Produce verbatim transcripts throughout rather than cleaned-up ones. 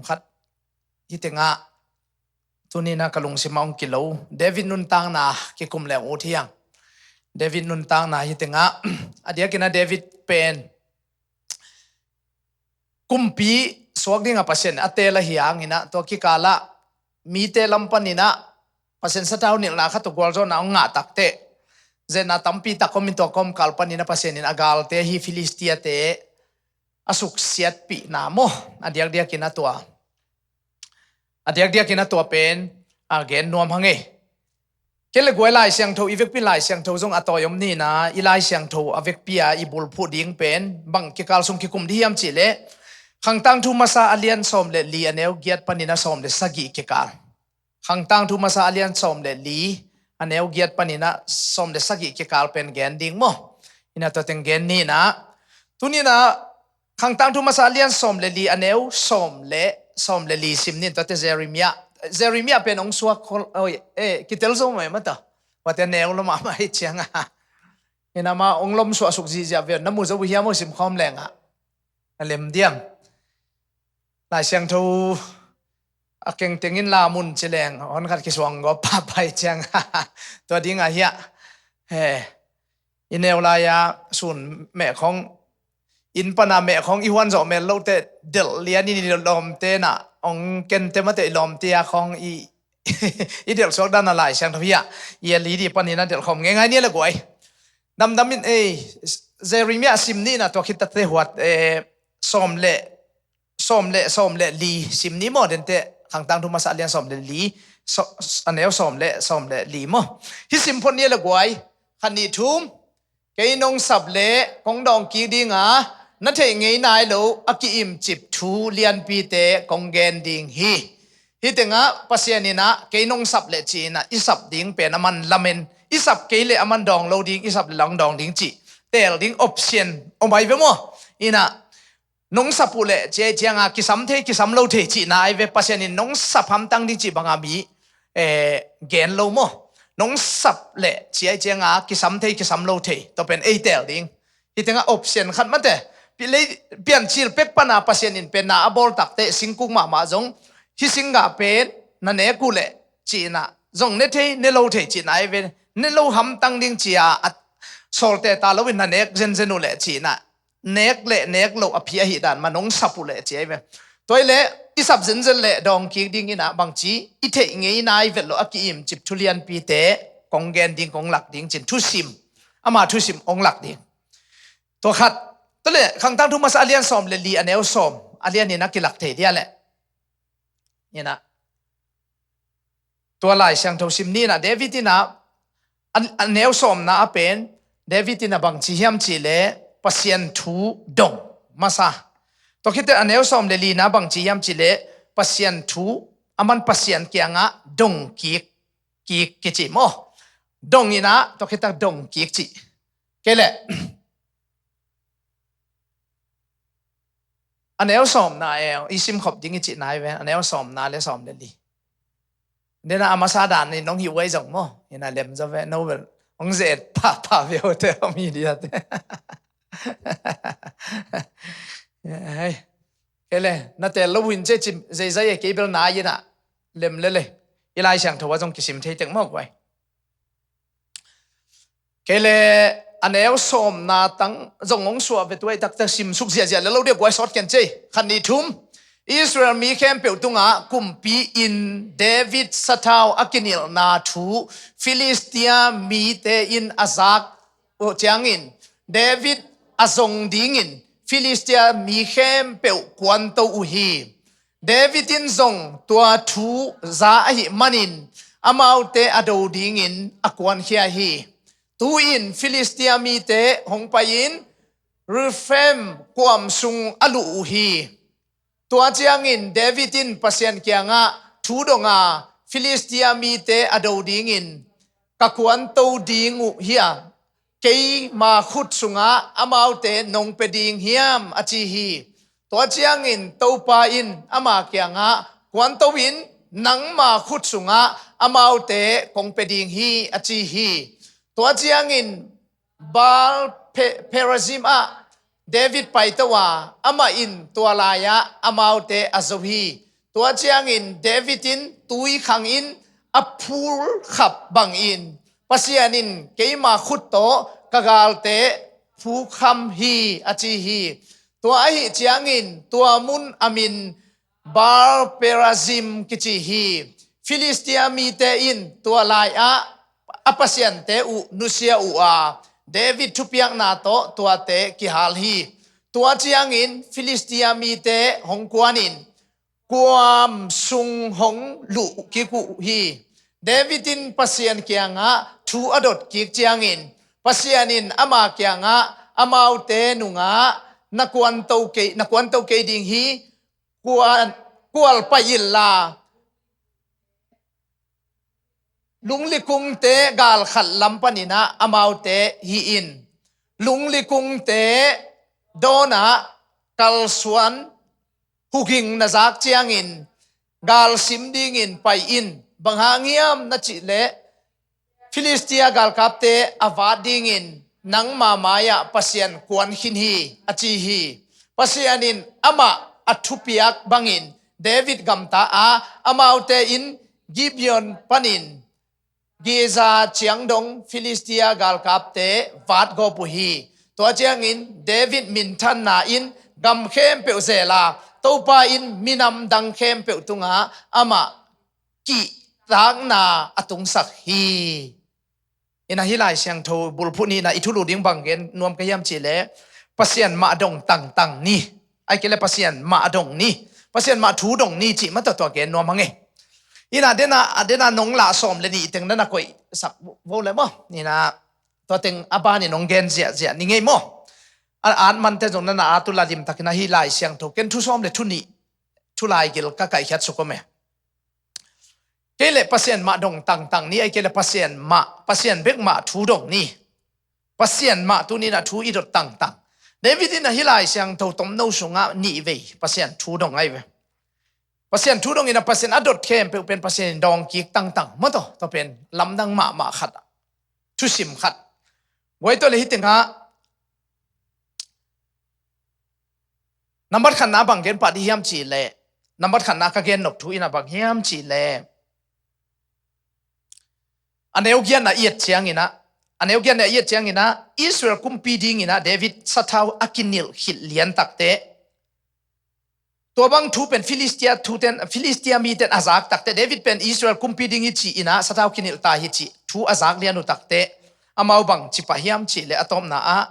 Khat hi tengah, tuni-in ah ka lungsim ah hong kilo David nuntakna kikum leng ut hi hang. David nuntakna hi tengah, a diakin ah David pen kumpi suak dingah Pasian a teel ahih hangin ah, tua kikalah mite lam panin ah Pasian sathau nilhna khat tawh gualzawhna hong ngah takteh, zetna tampi tak om in, tua kawmkal panin ah Pasian in a galte, hi Filistia-te a suksiatpihna maw, a diakdiakin ah tua, a diakdiakin ah tua pen a gen nuam hang ei. Kei le guai, Lai Siangtho, i vekpi Lai Siangtho zong a tawi om ni-in ah, i Lai Siangtho a vekpi a i bulphuh ding pen bang kikal sung kikum ding hiam cih leh, Khangtangthu Masa a lian sawm le li, a neu giat panin ah sawm le sagih kikal. Khangtangthu Masa a lian sawm le li, a neu giat panin ah sawm le sagih kikal pen gen ding maw. Hi-in ah tua teng gen ni-in ah, tuni-in ah Khangtangthu Masa a lian sawm le li, a neu sawm le, sawm le li sim ni-in, tuate Jeremiah, Jeremiah pen hong suak khol, oi, eh, kitel zo mai mata. Wate neu lo mahmah hi ciang a. Hi-in ah mah hong lomsuah suk ziahziah ve, na mu zo uh hiam aw, sim khawm leng ah. Na lem diam? Lai Siangtho a kengteng in la mun ci leng, hon khat kisuang gawp pahpah hi ciang a. Tua ding ah hiah, he, i neu lai-a sun meh khawng, inn pan a meh khawng i huan zawh mel loh teh, delh lian in i lawmte na hong ken teh, mate i lawmte a khawng i, i delh suak dan a Lai Siangtho hiah, i a li di panin ah delh khawm ngeingai ni le guai. Damdam in ei, Jeremiah sim ni-in ah, tua khit takteh huat, eh, sawm le, sawm le, sawm le li sim ni maw, denteh, Khangtangthu Masa a lian sawm le li, saw-, a neu sawm le, sawm le li maw. Hih sim phot ni le guai, khat, nih, thum. Kei nong sap leh kong dawng kik ding a, na theih ngei nai lo a ki-imcip thu lianpite kong gen ding hi. Hih tengah Pasian in ah kei nong sap leh ci-in ah, i sap ding pen aman lamen, i sap kei leh aman dawng lo ding, i sap leh lang dawng ding cih teel ding option om ai ve maw. Hi-in ah, nong sap uh leh ci ahih ciang a kisam thei, kisam lo thei cihna ai ve. Pasian in nong sap hamtang ding cih bang a mi, eh, gen lo maw. Nong sap leh ci ahih ciang a kisam thei, kisam lo thei, tua pen ei teel ding. Hih tengah option khat mate, pi-, lei, Piancil pek pan a Pasian in pen na a bawl takteh singkung mahmah zong, hih singgah pen na nek uh leh ci-in ah, zong ne thei, ne lo thei cihna ai ve. Ne lo hamtang ding ci-a, a sawlte ta lo-in na nek zenzen uh leh ci-in ah, nek le nek loh a phi ahih dan mah nong sap uh leh ci ai ve. Tua hi leh i sap zenzen leh dawng kik ding in ah, bangci i theih ngei nai vet loh a ki-imcip thu lianpite kong gen ding, kong lak ding ci-in thusim, ama thusim hong lak ding. Tua khat. Tua leh Khangtangthu Masa a lian sawm le li, a neu sawm, a lian in a kilak thei dia leh, hi-in ah, tua Lai Siangtho sim ni-in ah, David in ah, a, a neu sawmna ah pen, David in ah bangci hiam cih leh Pasian thu dong masa. Tua khit teh a neu sawm le lina bangci hiam cih leh Pasian thu, aman Pasian kiangah dong kik, kik kici maw. Dong in ah, tua khit teh dong kik ci. Kei leh, a neu sawmna e, i simkhop ding i cih nai ve, a neu sawmna le sawm le li. Dena a masa dan in nong hi uai zong maw, hi-in ah lem zaw ve, no bel hong zet pahpah ve uh teh, a mi diate. Hei. Kei leh, na teel lo uh hin ci, cim zeizai e, kei bel nai in ah lem lel e. I Lai Siangtho ah zong kisim thei teng maw guai. Kei leh a neu sawmna tang zong hong suah ve, tua i taktak sim suk ziahziah le lo dia guai, sawt ken cei. Khat, nih, thum. Israel mi khempeuh tungah kumpi in David sathau a kinilhna thu Filistia mite in a zak uh ciangin, David a zong dingin Filistia mi khempeuh kuanto uh hi. David in zong tua thu za ahih manin amaute a do dingin a kuankhia hi. Tu-in Filistia mite hong pai-in Rephaim kuam sung a luh uh hi. Tua ciangin David in Pasian kiangah thu dong a, Filistia mite a do dingin ka kuanto ding uh hi a, keima khut sungah amaute nong pia ding hiam, a ci hi. Tua ciangin Topa in ama kiangah, kuanto in, nangma khut sungah amaute kong pia ding hi, a ci hi. Tua ciangin Baal Pe-, Perazim ah David paito a, amah in tua lai-ah amaute a zo hi. Tua ciangin David in tui khangin a phulkhap bangin Pasian in keima khut tawh ka galte phukham hi a ci hi. Tua ahi ciangin tua mun a min Baal Perazim kici hi. Filistia mite in tua lai-ah a pasiante uh nusia uh a, David thupiakna tawh tuate kihal hi. Tua ciangin Filistia mite hong kuanin kuam sung hong luh kik uh hi. David in Pasian kiangah thu a dot kik ciangin Pasian in ama kiangah amaute nungah na kuanto kei, na kuanto kei ding hi, kuan, kual pai inla lunglikungte gal khat lam paninah amaute hi in, lunglikungte dawnah kalsuan huging na zak ciangin galsim dingin pai in, bang hang hiam na cih leh Filistia galkapte a vat dingin nangma mai-ah Pasian kuan khin hi a ci hi. Pasian in amah a thupiak bangin David gamta a, amaute in Gibeon panin Geza ciang dong Filistia galkapte vatgawp uh hi. Tua ciangin David minthanna in gam khempeuh zela, Topa in minam dang khempeuh tungah amah kihtakna a tungsak hi. Ina hih Lai Siangtho bulphuh nihna i thulu ding bang gen nuam ka hiam cihleh, Pasian mah dong tangtang ni. Ai kei le Pasian mah dong ni. Pasian mah thu dong ni cih mah tua tua gen nuam hang e. Ina dena, a dena nong lah sawm le nih teng na na koihsak vo le maw. Ina tua teng a banin nong gen ziahziah ni ngei maw. A at mante zong na na at uh la limtakin a hih Lai Siangtho ken thu sawm le thu nih thu lai gil ka kaihkhiat suk om e. Kei le Pasian mah dong tangtang ni, ai kei le Pasian mah, Pasian bek mah thu dong ni. Pasian mah tuni na thu i dot tangtang. David in a hih Lai Siangtho tomno sungah nih vei Pasian thu dong ai ve. Pasian thu dong ina Pasian a dot khempeuh pen Pasian in dawng kik tangtang. Maw taw, tua pen lamdang mahmah khat. Thusim khat. Guai tua le hih tengah nambat khatna bang gen pah dih hiam cihleh, nambat khatna ka gen nop thu ina bang hiam cihleh, a neu giatna i et ciangina, a neu giatna i et ciangina, Israel kumpi dingina David sathau a kinilh khit lian takte. Tua bang thu pen Filistia thu ten, Filistia mi ten a zak takte, David pen Israel kumpi ding hi ci ina sathau kinilh ta hi ci thu a zak lian uh takte, amau bang ci pah hiam cihleh a tawpna ah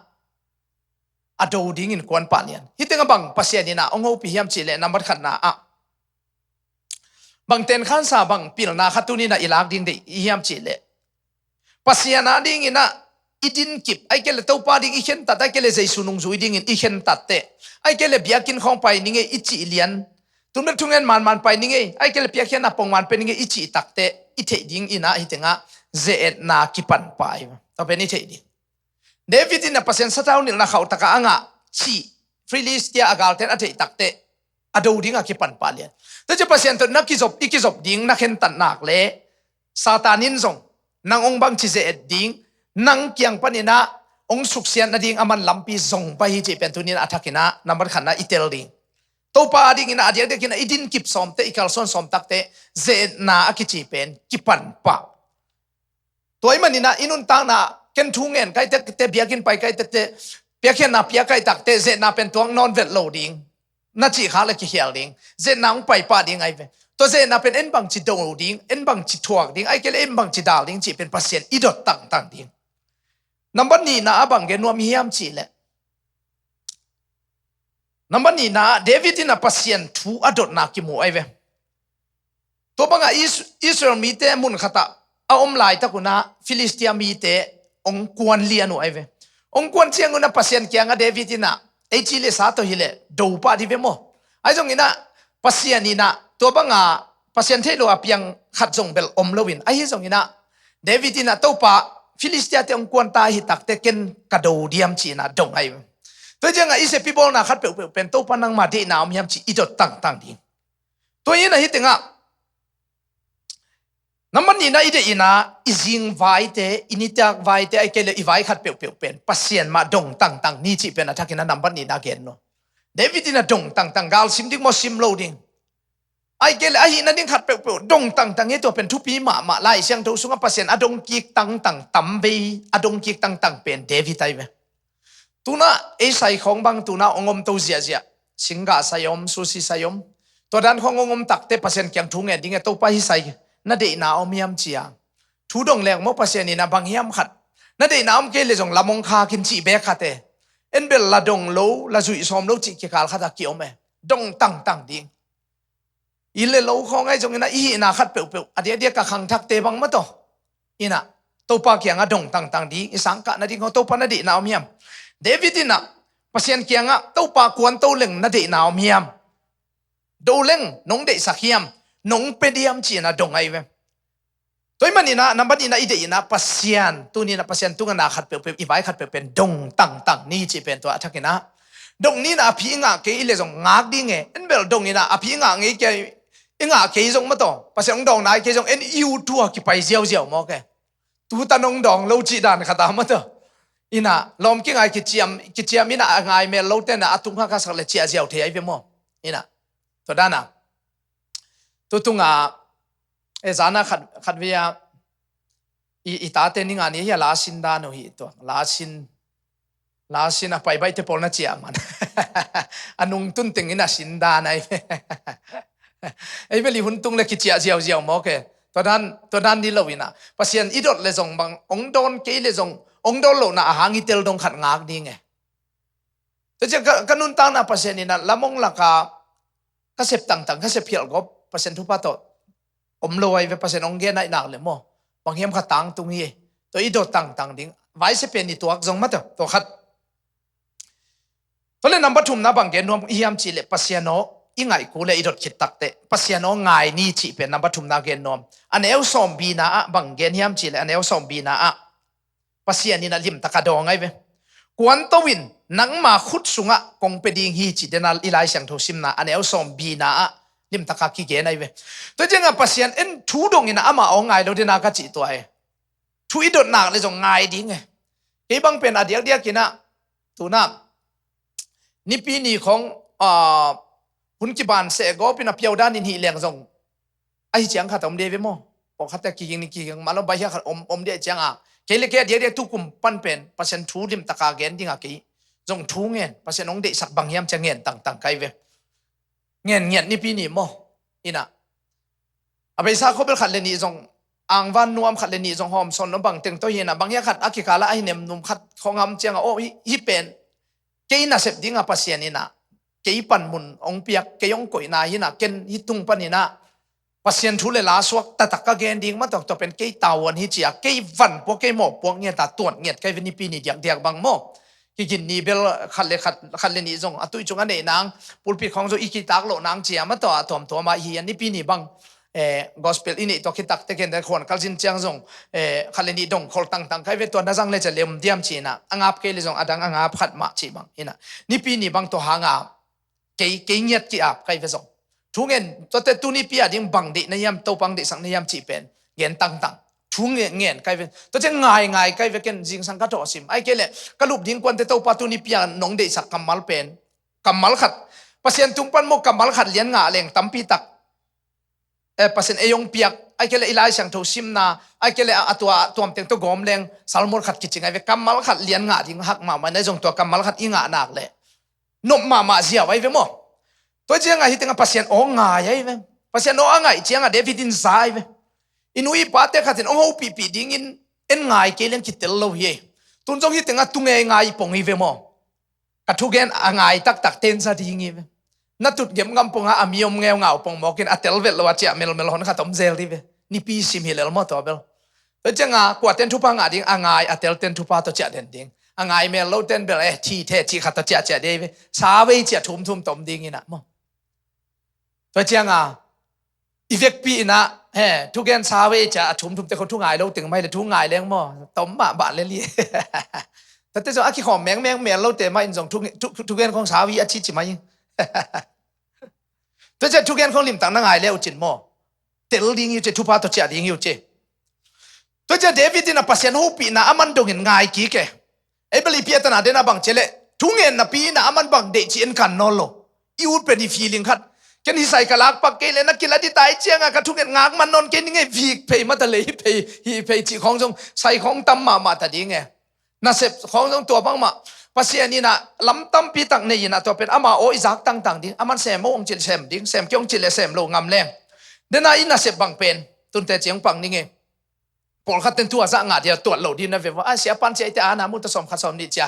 a do dingin kuan pah lian. Hih tengah bang Pasian ina ong hopih hiam cihleh nambat khatna ah bang tenkhansa bang pilna khat tuni na i lak ding deih i hiam cihleh, Pasian a dingina i dinkip, ai kei le Topa ding i khentat, ai kei le Jesu nungzui dingin i khentatte, ai kei le biakinn khawng pai ni ngei i cih lian, tunbet thungen manman pai ni ngei, ai kei le piakkhiatna pongman pe ni ngei i cih takte i theih ding ina hih tengah ze-etna kipan pah hi. Tua pen i theih ding. David in a Pasian sathau nilhna khauh takah a ngah cih Filistia a galten a theih takte a do dingah kipan pah lian. Tua ci Pasian tawh na kizop, i kizop ding na khentat nak le Satan in zong nang ong bangci ze-et ding, nang kiang paninah ong suksiat nading a man lampi zong pai hi cih pen tuninah a thakinah nambat khatna i tel ding. Topa a dinginah a diakdiakinah i dinkip sawmte, i kalsuan sawm takte ze-etna a kici pen kipan pah. Tua ahih maninah i nuntakna ken thu ngen kai tekte, biakinn pai kai tekte, piakkhiatna pia kai takte ze-etna pen tuak nawn vet lo ding. Na cih khak le kikhial ding. Ze-etna hong pai pah ding ai ve. Tua ze-etna pen en bangci do ding, en bangci thuak ding, ai kei le en bangci dal ding cih pen Pasian i dot tangtang ding. Nambat nihna a bang gen nuam hiam cihleh, nambat nihna ah David in a Pasian thu a dotna kimu ai ve. Tua bangah Is-, Israel mite mun khatah a om laitak unah Filistia mite ong kuan lian uh ai ve. Ong kuan ciang unah Pasian kiangah David inah ei ci le sa tawh hileh do pah dih ve maw. Ahi zonginah Pasian inah tua bangah Pasian theih lo a piang khat zong bel om loin ahi zonginah David inah Topa Filistiate ong kuan ta hi takte ken ka do diam ci inah dong ai ve. Tua ciangah i sepi bawlna khat peuhpeuh pen Topa nangma deihna om hiam ci i dot tangtang ding. Tua inah hih tengah nambat nihna i deih inah i zing vaite, i nitak vaite, ai kei le i vai khat peuhpeuh pen Pasian mah dong tangtang ni cih pen a thakinah nambat nihna gen lo. David inah dong tangtang, gal sim ding maw, sim lo ding. Ai kei le ahi nading khat peuhpeuh dong tangtang hi. Tua pen thupi mahmah. Lai Siangtho sungah Pasian a dong kik tangtang tamvei a dong kik tangtang pen David ahi ve. Tuna ei sai khawng bang tuna ong om to ziahziah. Singgah sai om, sushi sai om. Tua dan khawng ong om takte Pasian kiang thu ngen ding e, Topa hih sai na deihna om hiam cia. Thu dong leng maw Pasian in a bang hiam khat. Na deihna om kei le zong lam ong khak in cih bek khat e. En bel la dong lo, la zuih sawm lo cih kikal khat a ki om e. Dong tangtang ding. I le lo khawng ahi zongin a i hihna khat peuhpeuh a diakdiak a khangthakte bang maw taw. Inah Topa kiangah dong tangtang ding, i sangkah nading khawng Topa na deihna om hiam. David inah Pasian kiangah Topa kuan to leng na deihna om hiam. Do leng nong deihsak hiam, nong pe diam ci-in a dong ahi ve. Tua ahih maninah nambat inah i deih inah Pasian, tuninah Pasian tungah na khat peuhpeuh, i vai khat peuhpeuh pen dong tangtang ni cih pen tua a thakinah. Dong ninah a phi i ngah kei i le zong ngak ding e, en bel dong inah a phi i ngah ngei kei, i ngah kei zong maw taw. Pasian hong dawng nai kei zong en i ut tua kipai ziauziau mawk e. Tutan hong dawng lo cih dan khat a maw taw. Inah lawm kingai kiciam, kiciam inah a ngai mel lo tenah a tung khakhasak le ciah ziau thei ahi ve maw. Inah tua danah. Tutunga e zana khat, khat vei a i, i tate ninga ni hi a la sin dan uh hi tua. La sin, la sin a paibaihte pawl na ciah man. A nungtun tengin a sin dan ahi. Ei bel i hun tung le kiciah ziauziau mawk e. Tua dan, tua dan ni lo inah Pasian i dot le zong bang ong dawn kei le zong ong dawn lohna a hang i tel dong khat ngak ding e. Tua ciang ka, ka nuntakna Pasian inah lam ong laka ka sep tangtang, ka sep hialh gawp Pasian thupha tawh om lo ahi ve. Pasian ong gen ahi nak le maw bang hiam kha tangtung hi. Tua i dot tangtang ding vai sia pen i tuak zong maw taw, tua khat. Tua le nambat thumna bang gen nuam i hiam cih le Pasian aw i ngaih kul le i dot khit takte Pasian aw ngai ni cih pen nambat thumna gen nuam. A neu sawm bina ah bang gen hiam cih le a neu sawm bina ah Pasian inah limtaka dawng ahi ve. Kuanto in nangma khut sungah kong pe ding hi ci dena i Lai Siangtho simna a neu sawm bina ah limtaka kigen ahi ve. Tua ciangah Pasian en thu dong inah amah aw ngai lo dena ka cih tua e. Thu i dot nak le zong ngai ding e. Kei bang pen a diakdiak inah tuna nipi ni khawng hun kiban seh gawp inah piau dan in hih leng zong ahi ciang khat a om dei ve maw. Pawlkhatte kiging ni kiging mah lo baihia khat om, om dei cianga kei le kei a diakdiak tu kum pan pen Pasian thu limtaka gen dinga kei zong thu ngen Pasian hong deihsak bang hiam cia ngen tangtang kai ve. Ngen ngiat nipi ni maw. Inah a beisa khawbel khat le nih zong angvan nuam khat le nih zong hawmsawn nuam bang teng tawh hi inah bang hia khat a kikala ahi nemnum khat khawng ham cianga aw hi, hi pen kei nasep dinga Pasian inah kei panmun ong piak, kei ong koihna hinah ken hih tung paninah Pasian thu le la suak taktak ka gen ding maw taw, tua pen kei tavuan hi cia kei van puak kei mawh puak ngiata tuat ngiat kai ve nipi ni diakdiak bang maw. Kigin ni bel khat le khat, khat le nih zong a tui cung a neih nang pulpit khawng zong i kitak loh nang cia maw taw a tuamtuam ah hi a nipi ni bang gospel i neih tua khitak te ken te khuan kal zin ciang zong khat le nih dong khol tangtang kai ve tua na zang le cia lem diam cinah a ngap kei le zong a dang a ngap khat mah cih bang inah nipi ni bang tua hanga kei, kei ngiat ki-ap kai ve zong. Thu ngen tuate tunipi a ding bang deih na hiam Topa ang deihsak na hiam cih pen gen tangtang. Thu ngen, ngen kai ve. Tua ciang ngai, ngai kai ve ken zingsang ka thawh sim. Ai kei le ka lup ding kuante Topa tunipi a nong deihsak kammal pen kammal khat Pasian tung pan maw kammal khat lian ngah leng tampi tak eh, Pasian ei hong piak ai kei le i Lai Siangtho simna ai kei le a, a tua tuamteng tua gawm leng salmon khat kicing ai ve kammal khat lian ngah ding hak mahmah na zong tua kammal khat i ngah nak le nop mahmah ziau ai ve maw. Tua ciangah hih tengah Pasian aw ngai ai ve. Pasian aw a ngaih ciangah David in za ai ve. I nu i pate khatin hong hopihpih dingin en ngai kei leng kitel lo hi ei. Tun zong hih tengah tu ngei ngai i pong hi ve maw. Ka thugen a ngai taktak ten za ding hi ve. Na tut gemgam pongah a mi om ngeungau pong mawkin a tel velh lo a ciah melmel hon khat om zel dih ve. Nipi sim hi lel maw tua bel. Tua ciangah kuaten thupha ngah ding a ngai a telten thupha tawh ciah den ding. A ngai mel loten bel eh thi the cih khat tawh ciah ciah dih ve. Sa vei ciah thumthum tom ding inah maw. Tua ciangah i vekpi inah he thugen sa vei ciah a thumthum te khawng thu ngai lo teng mai le thu ngai leng maw tom mah bah le li. Tate zong a kikhawm mengmeng mel lote mah in zong thu, thu, thugen khawng sa vei a cici mai. Tua ciah thugen khawng limtak na ngai le uh cin maw. Tel ding hi uh ci thupha tawh ciah ding hi uh ci. Tua ciah David in a Pasian hopihna a man dongin ngai kik e. Ei bel i piatana dena bang cia le thu ngen napi ina a man bang deih ci en kan nawn lo. I ut pen i feeling khat Ken hi sai ka lak pak kei le na kila di tai cianga ka thunget ngak man non kei ning e, vik phei mata lei phei hi phei cih khawng zong sai khawng tam mahmah ta ding e. Nasep khawng zong tua bangmah Pasian inah lam tampi tak nei inah tua pen ama aw i zak tangtang ding, aman sem aw hong cih le sem ding, sem kei hong cih le sem lo ngam leng. Dena i nasep bang pen tunte ciang pang ning e. Pawlkhat ten tua zah ngah dia tuat lo ding na ve va. A siapan cia ite ana muh tawh sawm khat sawm nih cia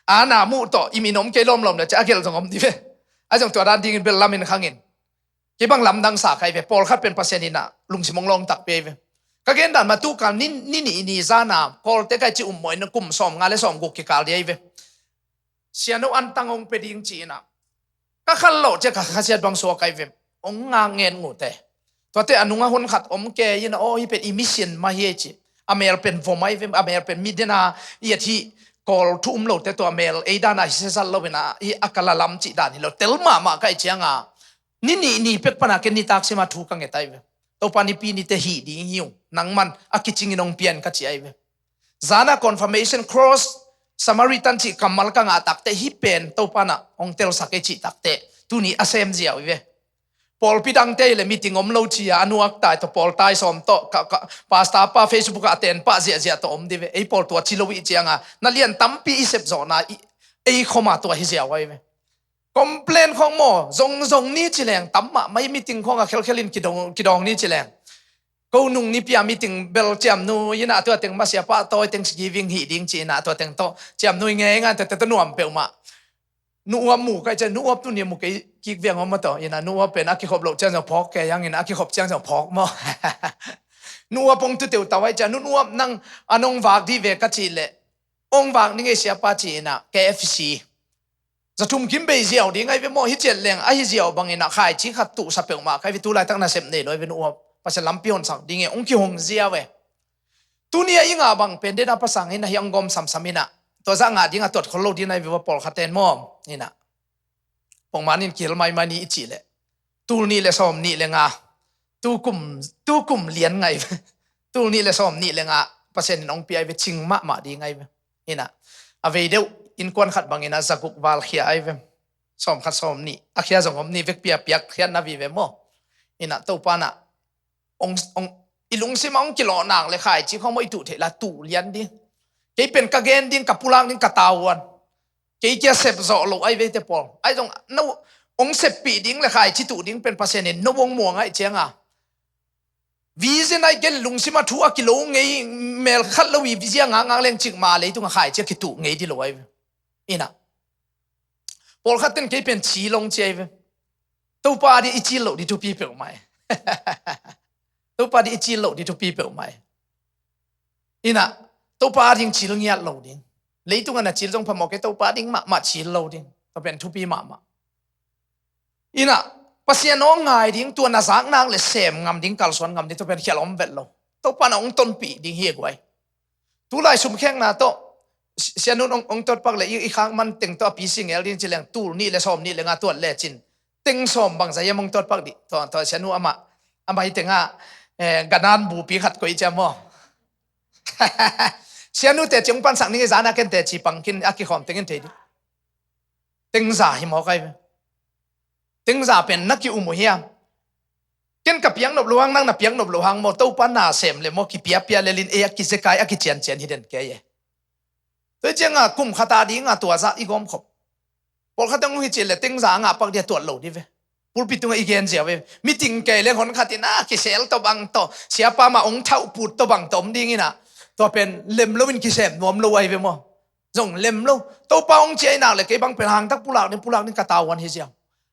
ana muh tawh i min om kei lawmlawm le cia a gelh zong om dih ve. A zong tua dan dingin bel lamin khangin kei bang lamdang sa kai ve. Pawlkhat pen Pasian inah lungsim hong lawng takpi ai ve. Ka gen dan mah tukal ni, ni nih ni zana Kawlte kai ci um mawh in kum sawm nga le sawm guk kikal dih ai ve. Siano antang hong pe ding ci inah ka khal loh cia ka khasiat bang suak ai ve. Hong ngak ngen ngute. Tuate a nunga hun khat om ke inah aw hi pen i mission mah hi ei ci. A mel pen vom ai ve, a mel pen mi dena i et hi. Kawl thu um lote tua mel ei dana hi sesal lo inah hi a kala lam cih dan hi lo tel mahmah kai cianga ni nih ni pek pana ken nitak sima thu ka nget ai ve. Topa nipi nite hih ding hi ung, nangman a kicingin hong pian ka ci ai ve. Zana confirmation cross Samaritan cih kammal ka ngah takte hi pen Topa nah hong telsak ei cih takte tuni a sem ziau i ve. Pawlpi dangte le meeting om lo cia a nuak tai tawh pawl tai sawm tawh ka, ka, pastor pa Facebook ah a ten pah ziahziah tawh om dih ve. Ei pawl tua ci lo ih cianga na lian tampi i sepzawhna i, ei khoma tua hi ziau ai ve. Complain khawng maw zongzong ni ci leng tam mah mai meeting khawng a khelkhelin kidong, kidong ni ci leng. Ko nung nipia meeting bel ciamnu inah tua teng masiapa tawi teng giving hih ding ci inah tua teng tawh ciamnu i ngei ngan tua teng tawh nuam peuhmah. Nu uap mu kai cian nu uap tuni mu kei kik viang om maw tawh inah nu uap pen a kikhop loh ciang zong phawk kei ang inah a kikhop ciang zong phawk maw. Nu uap hong tuteu tawai cian nu uap nang a nong vak dih ve ka cih leh hong vak ni ngei siapa ci inah K F C. Za thum kim bei ziau ding ai ve maw hi ciat leng ahi ziau bangin a khaici khat tuhsa peuhmah kai ve tu laitak nasep nei lo ai ve nu uap Pasian lampi honsak ding e hong kihong ziau e. Tuni a i ngah bang pen dena pasang inah hi ang gawm samsam inah tua zah ngah ding a tuat khol lo ding ai ve va pawlkhat ten maw inah. Pongman in kihel maimai ni i cih leh tul nih le sawm nih le nga tukum, tukum lian ngai ve. Tul nih le sawm nih le nga Pasian in hong pia ai ve cing mahmah ding ai ve. Inah a vei deuh innkuan khat bangin a zaguk val khia ai ve. Sawm khat sawm nih a khia zong om ni vekpi a piak khiat na vive maw. Inah Topa nah hong, hong, i lungsim ah hong kilawh nak le khaici khawng maw i tuh theih la tuh lian ding. Kei pen ka gen ding ka pulak ding ka tauan. Kei kia sep zawh loh ai ve te pawl ai zong no hong seppih ding le khaici tuh ding pen Pasian in no hong muang ai cianga. Vision ai gen lungsim a thu a kilo ngei mel khat lo i vision ngakngak leng cik ma leitung a khaici a kituh ngei di lo ai ve. Inah pawlkhat ten kei pen ci long ci ai ve. Topa di i cil loh di thupi peuhmah e. Topa di i cil loh di thupi peuhmah e. Inah Topa ding cil ngiat lo ding. Leitung a na cil zong phamawh kei Topa ding mahmah cil lo ding. Tua pen thupi mahmah. Inah Pasian aw ngai ding tua na zak nak le sem ngam ding kalsuan ngam ding tua pen khial om vet lo. Topa na hong tonpih ding hi e guai. Tulai sumkhekna tawh sianun hong, hong tuatpak le i, i khak man teng tawh a pi singel ding ci leng tul nih le sawm nih le nga tuat le cin teng sawm bangza hiam hong tuatpak dih. Tua, tua sianu amah amah hi tenga eh, ganan bupi khat koih ciam maw. Sianu teci hong pansak ning i zana ken teci pangkin a kikhawm tengin thei dih. Tengza hi maw kai ve. Tengza pen na ki-um uh hiam? Ken ka piak nop lo hang nang na piak nop lo hang maw Topa na sem le maw kipiapia lelin ei a kizekai a kiciancian hi den kei e. Tua hi cianga kum khata dinga tua zah i gawmkhop. Pawlkhat teng hong hi cih le tengza a ngahpak dia tuat lo di ve. Pulpit tungah i gen zia ve. Meeting kei le hon khatin a kisel tawh bang tawh siapa mah hong thauhput tawh bang tawh om dingin ah tua pen lem loin kisem nuam lo ai ve maw? Zong lem lo. Topa hong ciah i nak le kei bang pen hangtak pulak ding pulak ding ka tauan hi ziau.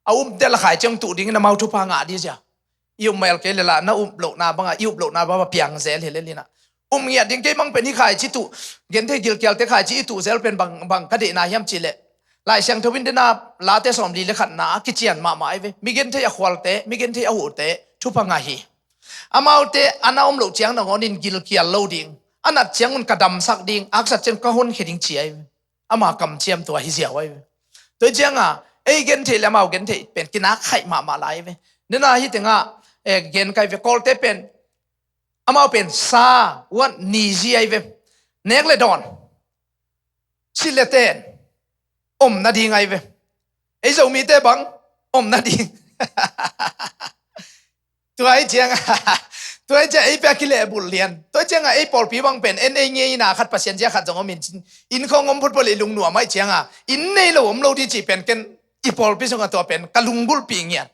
A umte la khaici hong tuh dingin amau thupha ngah di ziau. I um mel kei le lah na up lohna banga i up lohna banga piang zel hi le linah. Um ngiat ding kei bang pen hi khaici tuh genthei gilkialte khaici i tuh zel pen bang, bang ka deihna hiam cih leh Lai Siangtho in dena Late sawmli le khatna a kician mahmah ai ve. Mi genthei a khualte, mi genthei a huhte thupha ngah hi. Amaute a na om loh ciang nangawnin gilkial lo ding, a nat ciangun ka damsak ding, aksat ciang ka honkhia ding ci ai ve. Ama kamciam tua hi ziau ai ve. Tua hi cianga ei genthei le amau genthei pen kinak khaih mahmah lai ve. Nena hi tenga eh, gen kai ve Kawlte pen amau pen sa uan ni zi ai ve. Nek le dawn, silh le ten om nading ai ve. Ei Zomite bang om nading. Tua hi cianga, tua hi cianga ei pia kilehbulh lian. Tua hi cianga ei pawlpi bang pen en ei ngei ina khat Pasian zia khat zong om in cin. Inn khawng om photphot le i lungnuam ahi cianga inn nei lo om lo ding cih pen ken i pawlpi sungah tua pen ka lunggulhpih ngiat.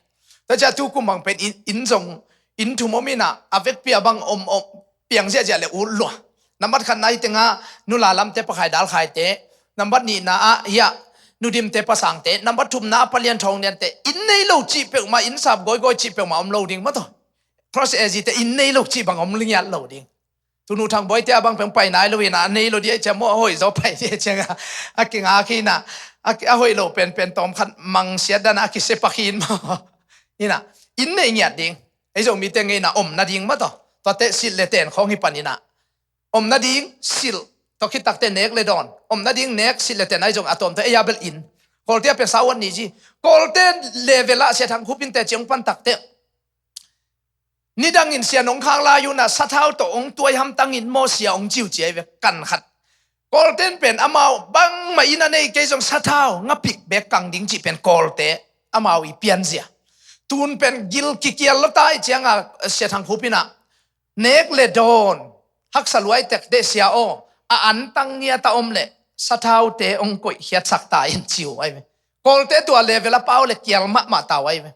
Tua cia tu kum bang pen inn, inn zong inn thum om ina a vekpi a bang om, om piang ziahziah le ut lua. Nambat khatna hi tenga nula lamte, pakhai dalkhaite. Nambat nihna ah hiah nudimte, pasangte. Nambat thumna ah palian thawng liante. Inn nei lo cih peuhmah, inn sap gawigawi cih peuhmah om lo ding mah tawh. Cross A G te inn nei lo cih bang om lingiat lo ding. Tunu Thang Bawi te a bang peng pai nai lo ina a nei lo dia ciang maw a hoih zaw pai dia cianga a kingak hi ina a hoih lo penpen tawm khat mangsiat dana a kisia pakhin maw. Ina inn nei ngiat ding. Ei Zomite ngeina om nading mah tawh. Tuate silh le ten khawng hi pan ina om nading silh tawh khit takte nek le dawn om nading nek silh le ten ahi zong a tawmte ei a bel inn. Kawlte a pen sauan ni ci. Kawlte level ah Sia Thang Khup innte ci hong pan takte nidangin sia nong khak lai unah sathau tawh hong tuai hamtangin maw sia hong ciuci ahi ve kan khat. Kawlten pen amau bangmah inn a nei kei zong sathau ngapik bek kang ding cih pen Kawlte amau i pianzia. Tun pen gil kikial lo ta i cianga Sia Thang Khup ina nek le dawn haksa luai tek deh sia aw, a antang ngiat a om le sathaute hong koih khiatsak ta in ciu ahi ve. Kawlte tua level a pau le kial mahmah tau ahi ve.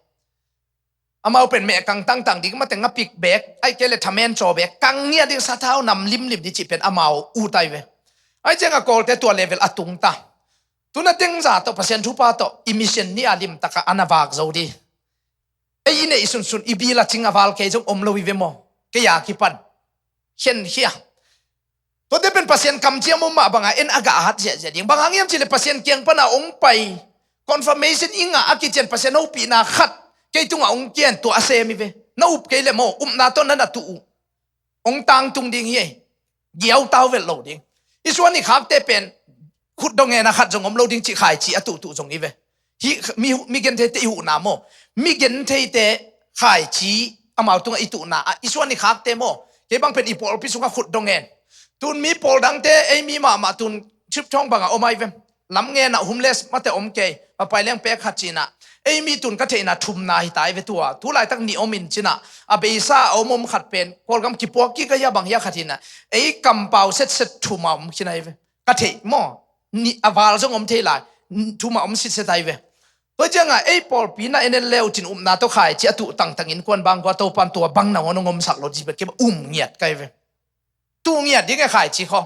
Amau pen meh kang tangtang ding mate ngapik bek ai kei le thamen caw bek kang ngiat ding sathau nam limlim ding cih pen amau ut ai ve. Ai cianga Kawlte tua level a tung ta. Tuna tengza tawh Pasian thupha tawh i mission ni a limtaka ana vak zo ding. Ei i neih sunsun i bil a cing a val kei zong om lo i ve maw? Kei a kipan khenkhia. Tuate pen Pasian kamciam om mah banga en a gah a hat ziahziah ding. Bang hang hiam cihleh Pasian kiang pana ong pai confirmation i ngah a kician Pasian hopihna khat kei tungah ong kian tua a sem i ve. Na up kei le maw upna tawh na na tuh uh ong tangtung ding hi ei. Giau tau velh lo ding. I suan i khakte pen khut dong ngen a khat zong om lo ding cih khaici a tuhtuh zong i ve. Hih mi, mi gentheite i huhna maw? Mi gentheite khaici amau tungah i tuhna ah i suan i khakte maw? Kei bang pen i pawlpi sungah khut dong ngen. Tun mi pawl dangte ei mi mahmah tun trip thawng bangah om ai ve. Lam ngenah homeless mate om kei. Papai leng pek khat cinah ei mi tun ka theihna thumna hi ta ai ve tua. Tu laitak nih om in cinah a beisa a om om khat pen Kawlgam kipuak kik a hia bang hia khat hinah ei kampau setset thuma om khin ai ve. Ka theih maw? Nih a val zong om thei lai. Thuma om sitset ai ve. Tua cianga ei pawlpi na en en leu cin upna tawh khaici a tuh tangtangin kuan bang kua Topan tua bang nangawn hong omsak lo ci bek kei um ngiat kai ve. Tuh ngiat ding e khaici khaw.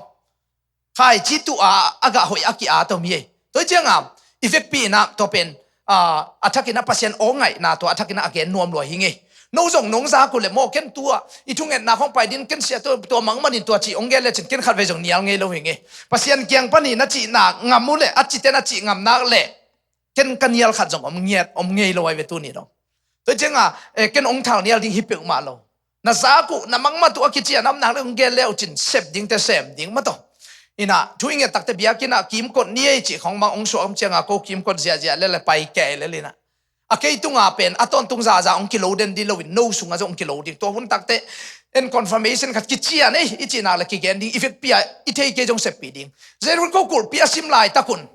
Khaici tuh a a gah hoih a ki-a tawh mi ei. Tua cianga i vekpi inah tua pen a thakinah Pasian aw ngaihna tua a thakinah a gen nuam lua hi ngei. No zong nong zak uh le maw ken tua i thungetna khong pai din ken sia tua tua mangmanin tua cih ong gen lecin ken khatvei zong nial ngei lo hi ngei. Pasian kiang panin a cihna ngam uh le a citen a cih ngam nak le ken ka nial khat zong om ngiat om ngei lo ai ve tuni dong. Tua cianga eh, ken ong thal nial ding hi peuhmah lo. Na zak uh na mangmat uh a kician am nak le ong gen le uh cin sep dingte sem ding mah tawh. Inah thu i nget takte biakinah kimkot ni ei cih khong mang ong suah om cianga ko kimkot ziahziah le le pai kei le linah. A kei tunga pen a tawntung zaza ong kilo den ding loin no sunga zong ong kilo ding tua hun takte en confirmation khat kician ei i cihnak le kigen ding i vekpi a i thei kei zong seppi ding. Jericho kulhpi a sim laitakun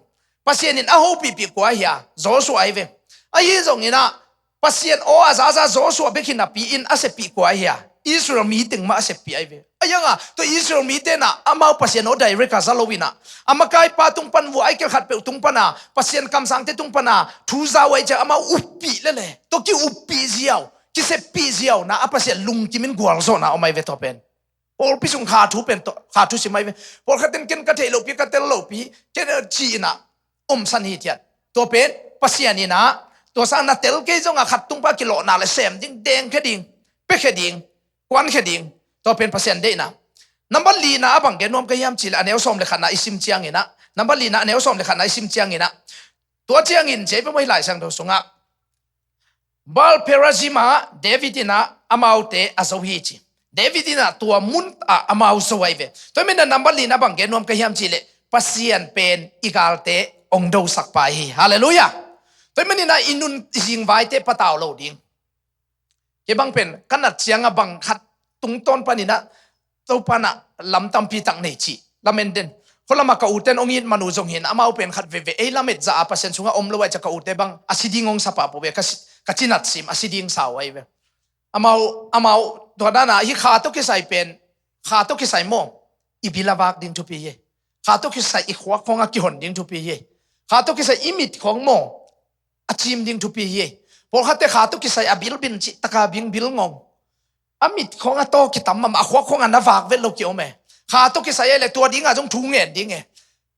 Pasian in a hopihpih kua hia Joshua ai ve. Ahi zonginah Pasian aw a zaza Joshua bek hinapi in a seppih kua hia Israel mi teng mah a seppih ai ve. Ahianga tua Israel mi tenah amau Pasian aw direct a za loinah a makaipa tung pan vua ai kel khat peuh tung pana Pasian kamsangte tung pana thu zau ai ciang amau uppih lele tua ki uppih ziau ki seppih ziau na a Pasian lungkimin gualzawhna om ai ve tua pen. Pawlpi sung kha thu pen tawh kha thu sim ai ve. Pawlkhatin ken ka theih lopi ka tel lopi ken a ci inah omsan hi thiat. Tua pen Pasian inah tua sang na tel kei zongah khat tungpa kilawhna le sem ding dengkhe ding pekhe ding kuankhe ding. Tua pen Pasian deihna. Nambat lina a bang gen nuam ka hiam cihleh a neu sawm le khatna i sim cianginah nambat lina a neu sawm le khatna i sim cianginah tua ciangin cia i pamawh hi Lai Siangtho sungah Baal Perazim ah David inah amaute a zo hi ci. David inah tua mun ah amau zo ai ve. Tua i minah nambat lina bang gen nuam ka hiam cihleh Pasian pen i galte ong dosak pa hi. Halleluiah. Tua i maninah i nun i zingvaite patau lo ding. Kei bang pen ka nat cianga bang khat tungtawn paninah Topanah lam tampi tak nei cih lamen den. Khualama ka uten ong it man uh zong hin amau pen khat veve ei lamet za a Pasian sungah om lo ai ca ka ute bang a si ding ong sapa po ve ka si ka cinat sim a si ding sau ahi ve. Amau, amau tua dana hi kha tawh kisai pen, kha tawh kisai maw, i bil a vak ding thupi hi. Kha tawh kisai i khuak khawng a kihon ding thupi hi. Kha tawh kisai i mit khawng maw, a cim ding thupi hi. Pawlkhatte kha tawh kisai a bilbil cih taka bing bil ngong. A mit khawng a taw kitam mahmah, a khuak khawng a na vak vet lo kiom e. Kha tawh kisai e le tua dinga zong thu ngen ding e.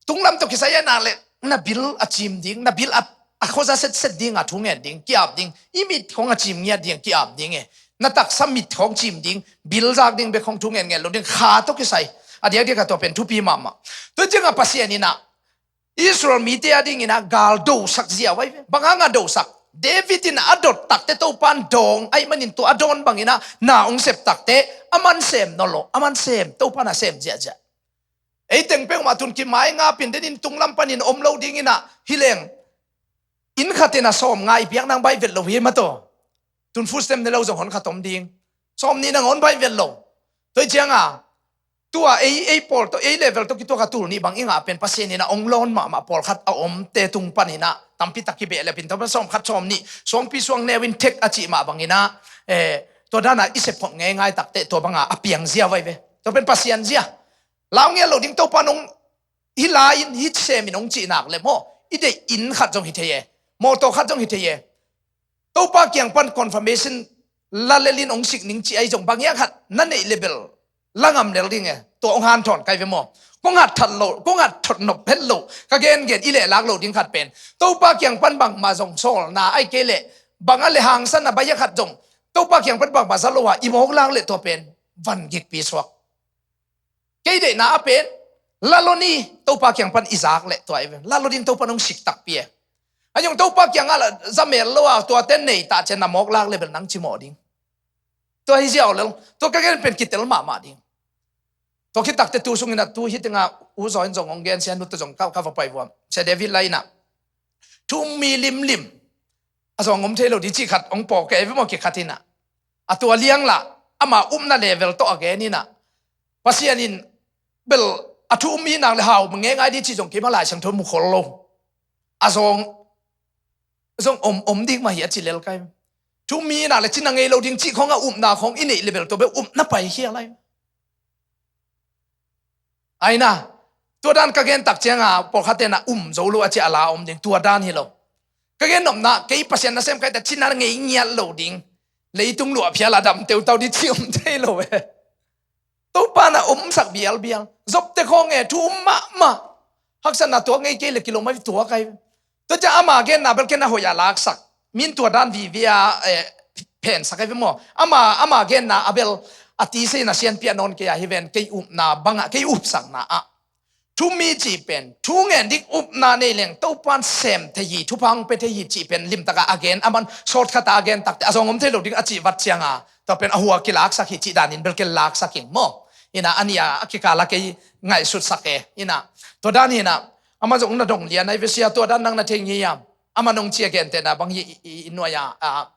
Tunglam tawh kisai e nak le na bil a cim ding, na bil a, a khuaza setset dinga thu ngen ding, ki-ap ding. I mit khawng a cim ngiat ding, ki-ap ding e. Na taksa mit khawng cim ding, bil zak ding bek khawng thu ngen ngen lo ding, kha tawh kisai. A diakdiak a tua pen thupi mahmah. Tua cianga Pasian in ah Israel mite a dingin ah gal dosak ziau ahi ve. Bang hanga dosak? David in a dot takte Topan dawng ahih manin tua a dawn bangin ah na hong sep takte aman sem nawn lo, aman sem, Topan a sem ziahziah. Ei teng peuhmah tun kimai ngapin denin tunglam panin om lo dingin ah hi leng inn khatin a sawm nga i piak nang baih vet lo hi mataw. Tun food stamp ne lo zong hon khat om ding. Sawm nih nang hon baih vet lo. Tua hi cianga tua ei, ei pawl tawh, ei level tawh kituak a tul nih bang i ngah pen Pasian in ah hong lawn mahmah pawlkhat a omte tung panin ah tampi tak kibeh lepin tua pan sawm khat sawm nih suangpi suang neu in thek a cih mah bangin ah, eh, tua dana i sepkhop ngeingai takte tua banga a piang zia vai ve. Tua pen Pasian zia. Lau ngial lo ding Topa nong hi lai-in hi semin hong cih nak le maw, i deih inn khat zong hi thei e, mawtaw khat zong hi thei e. Topa kiang pan confirmation la lelin hong sik ning cih ahi zong bang hiang khat na neih le bel la ngam lel ding e. Tua hong hanthawn kai ve maw? Kong hat that lo, kong hat thot nop het lo, ka gengen i lehlak lo ding khat pen Topa kiang pan bangmah zong sawlna ahi kei leh bang a le hangsan a baih a khat zong Topa kiang pan bangmah za lo a i mawk lak leh tua pen van gikpi suak. Kei deihna a pen la lo ni, Topa kiang pan i zak leh tua i ve. La lo ding Topa nong sik takpi e. A zong Topa kiangah la za mel lo a tuate nei ta cian na mawk lak le bel nang cimawh ding. Tua hi ziau lel. Tua ka gen pen kitel mahmah ding. Tua khit takte tu sungin a tu hi tenga u zaw in zong hong gen sia nu te zong ka, ka va pai vuam. Sia David la in ah thu um mi limlim a zong om thei lo ding cih khat hong pawk e ve maw kikhat in ah. A tua liang lah ama upna level tawh a gen in ah Pasian in bel a thu um mi nak le hau ngeingai ding cih zong keima Lai Siangtho mu khol lo. A zong, zong om, om ding mah hi a ci lel kai. Thu um mi nak le cina ngei lo ding cih khawng a upna khawng i neih le bel tua bel upna pai khial lai. Aina, tua dan ka gen tak cianga pawlkhatte na um zo lo a ci a la om ding, tua dan hi lo. Ka gen nopna, kei Pasian nasem kai ta cina ngei ngiat lo ding. Leitung luah phial a dam teutau ding ci om thei lo e. Topa na omsak bialbial. Zopte khawng e, thu um mahmah. Haksatna tuak ngei kei le kilawm ahi tuak ahi. Tua ciang ama genna bel ken a hoih a laksak. Min tua dan vive a, eh, phensak ahi ve maw? Ama, ama genna a bel a tisa in a sianpi a nawn kei a hi ven kei upna bangah, kei upsakna ah. Thu mi cih pen, thu ngen dik upna nei leng, Topan sem thei hi, thupha hong pe thei hi cih pen limtaka a gen, aman shortcut a a gen takte, a zong om thei lo ding a cih vat cianga, tua pen a hua kilaksak hi cih danin bel ken laksak ing maw? Ina, a nia, a kikala kei ngaihsutsak e, ina. Tua dan ina, ama zong na dong lian ai ve sia, tua dan nang na thei ngiam. Ama nong cia gentehna bang hi i, i, i nuai a, a,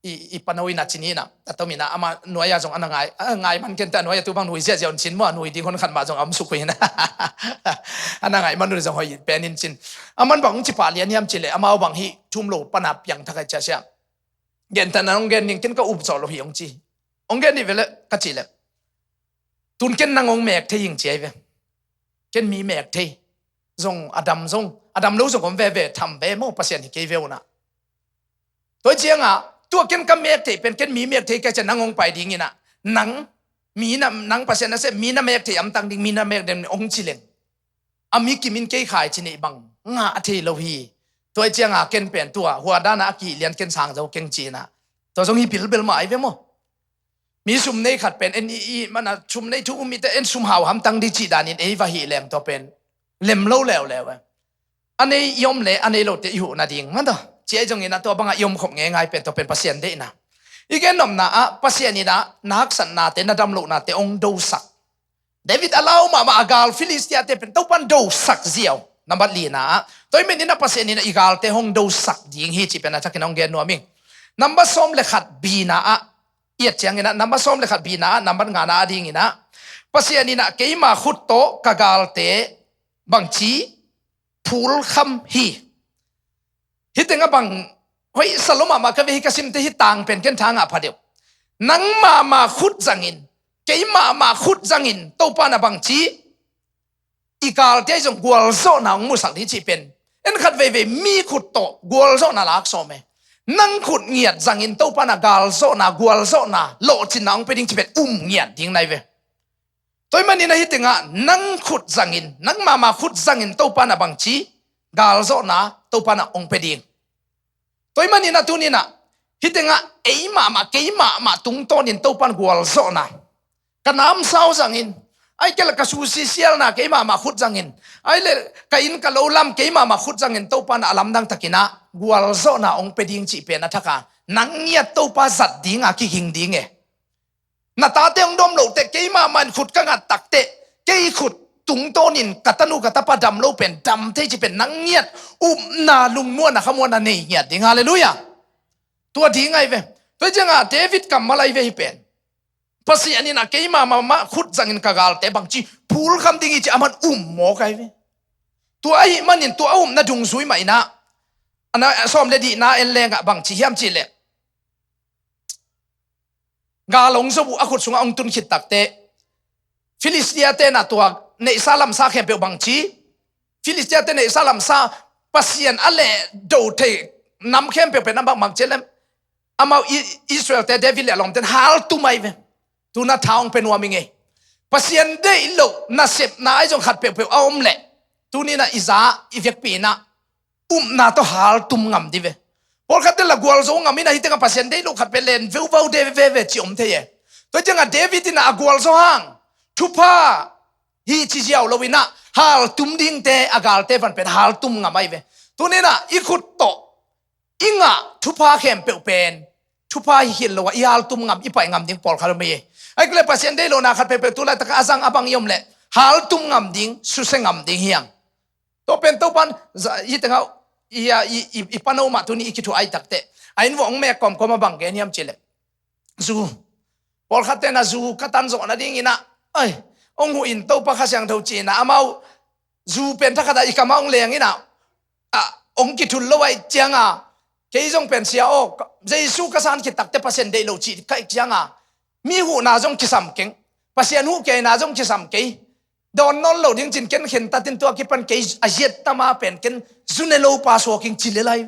i, i pano ina cin ina. A tom ina ama nuai a zong ana ngai, a ngai man kente a nuai a tu bang nui ziazia un cin mua nui ding hon khan ma zong a om suk hui ina. Ana ngai man nui zong hoi pen in cin. Aman bang ong ci pa lian hiam ci le, amau bang hi thum lo pana piang thakai cia sia. Gentehna ong gen ning ken ka up zo lo hi ong ci. Ong gen ni vele ka ci le. Tun ken nang ong mek thei ing ci ai ve. Ken mi mek thei. Zong a dam zong. A dam lo zong om veve tham ve maw Pasian hi kei ve una. Tua cianga, tua ken ka mek thei pen, ken mi mek thei ka cia nang ong pai ding ina. Nang, mi na, nang Pasian na se, mi na mek thei amtang ding, mi na mek dem ong ci leng. A mi kimin kei khai ci nei bang, nga a thei lo hi. Tua cianga ken pen tua, hua dana a ki lian ken sang zo keng ci ina. Tua zong hi bilbel ma ai ve maw. Mi sum nei khat pen en i, i mana sum nei thu um i te en sum hau ham tang di cih danin ei va hi leng tua pen lem lo leuleu e. A nei i om le a nei lote i huh nading man ta ci ei zongin a tua banga i om khop ngeingai pen tua pen Pasian deihna. I gen nopna ah Pasian ina na haksatnate na damlohnate ong dosak. David a lau mahmah a gal Philistia te pen Topan dosak ziau. Nambat lina ah tua i men ina Pasian ina i galte hong dosak ding hi ci pen a thakin hong gen nuam ing. Nambat sawm le khat bina ah i et ciangin ah nambat sawm le khat bina ah nambat ngana a dingin ah Pasian in ah keima khut tawh ka galte bangci phulkham hi. Hih tengah bang hoih sa lo mahmah ka ve hi, ka simte hi tang pen ken tha ngah pha deuh. Nang mahmah khut zangin, kei mahmah khut zangin Topa na bangci i galte ahi zong gualzawhna hong musak ding cih pen, en khat veivei mi khut tawh gualzawhna lak sawm e. Nang khut ngiat zangin Topa na galzawhna, gualzawhna, lawhcinna hong pia ding cih pen um ngiat ding nai ve. Tua ahih manin a hih tengah nang khut zangin, nang mahmah khut zangin Topa na bangci galzawhna Topa na hong pia ding. Tua ahih manin a tuni-in ah hih tengah ei mahmah, kei mahmah tungtawnin Topa na gualzawhna, ka namsau zangin, ahih kei leh ka susi sialna kei mahmah khut zangin, ahih leh ka inn ka lo lam kei mahmah khut zangin Topa na a lamdang takin ah gualzawhna hong pia ding cih pen a thak a, nang ngiat Topa zat ding a kiging ding e. Na tate hong dom loh teh kei mahmah in khut ka ngat tak teh, kei khut tungtawnin ka tanu ka tapa dam lo pen dam thei cih pen nang ngiat upna, lungmuanna, khamuanna nei ngiat ding. Halleluiah. Tua ding ahi ve. Tua ciangah David kammal ahi ve hih pen. Pasian in ah kei mahmah khut zangin ka galte bangci phulkham ding hi ci a man um mawk ahi ve. Tua ahih manin tua a upna dungzui mah in ah, a na sawm le dihna en lengah bangci hiam cih leh, gal hong zo uh a khut sungah hong tun khit tak teh, Filistia-te na tua neihsa lamsa khempeuh bangci, Filistia-te neihsa lamsa, Pasian a lehdo thei nam khempeuh pen a bang bang ci leh, amau I-, Israel-te, David le a lawmte'n haltum ahi ve. Tu-in ah tha hong pia nuam ing ei. Pasian deih loh nasepna ahi zong khat peuhpeuh a om leh, tuni-in ah i za, i vekpi-in ah upna tawh haltum ngam ding ve. Pawlkhatte lah gualzo ngam in ah, hih tengah Pasian deih loh khat pen len veuvau de veve ci om thei e. Tua ciangah David in ah a gualzo hang thupha hi ci ziau lo-in ah haltum dingte, a galte van pen haltum ngam ahi ve. Tuni-in ah i khut tawh i ngah thupha khempeuh pen thupha hi khit lo a i haltum ngam, i paih ngam ding pawlkhat om ei. Ahih kei leh Pasian deih lohna khat peuhpeuh tu laitak a zang a bang i om leh haltum ngam ding, susia ngam ding hi hang. Tua pen Topa'n za-, hih tengah i, i, i, i pano mah tuni i kithuah ahih tak teh, a inn vuah hong mek kawmkawm a bang gen hiam cih leh, zu, pawlkhatte'n ah zu ka tan zawh nadingin ah, ai, hong huh in Topa Kha Siangtho ci-in ah amau zu pen thakhat ah i kam ah hong leng in ah, ah, hong kithul lo ahih ciangah, kei zong pen, Sia aw, ka, Jesu ka san khit tak teh Pasian deih lo cih ka hih ciangah, mi huhna zong kisam keng, Pasian huh kei na zong kisam kei, dawn nawn lo ding ci-in ken khentat in, tua kipan kei a ziat tama pen ken zu ne lo pa suak ing ci lel ahi.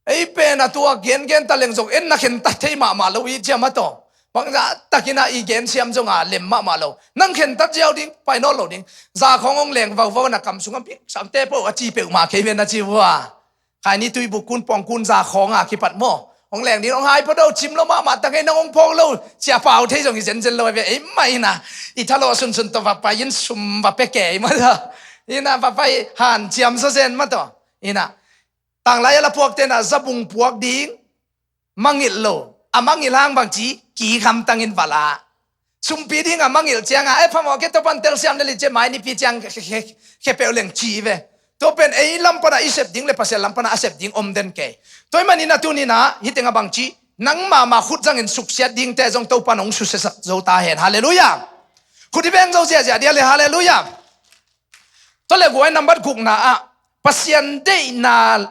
Ei pen a tua gengen ta leng zong en na khentat thei mahmah lo i ciam a tawh. Bangzah takin ah i gensiam zong a lem mahmah lo. Nang khentat ziau ding, pai nawn lo ding. Za khawng hong leng vauvau na kam sungah bik sangte po a ci peuhmah kei ven a ci vua. Khaini tuibuk kun pawng kun za khawng a kipat maw, hong leng ding hong hai pha do, cim lo mahmah ta ngei, nang hong phawk lo, cia pau thei zong hi zenzen lo ve. Ei mah in ah i thalawh sunsun tawh va pai in sum va pia kei mah tawh. In ah va pai hanciam sawzen mah tawh. In ah tanglai a la puakte'n ah zabung puak ding mangngilh lo, a mangngilh hang bangci, kik hamtangin va la. Sumpi ding a mangngilh ciangah, e, phamawh kei, Topa'n telsiam lel hi ci, mai nipi ciang khe, khe, khe, khe peuh leng ci ve. Tua pen ei lam pan ah i sep ding le Pasian lam pan ah a sep ding om den kei. Tua ahih manin ah tuni-in ah hih tengah bangci, nang mahmah khut zangin suksiat dingte zong Topa'n hong susiasak zo ta hen. Halleluiah. Khut i beng zo ziahziah dia le, halleluiah. Tua le guai nambat gukna ah Pasian deihna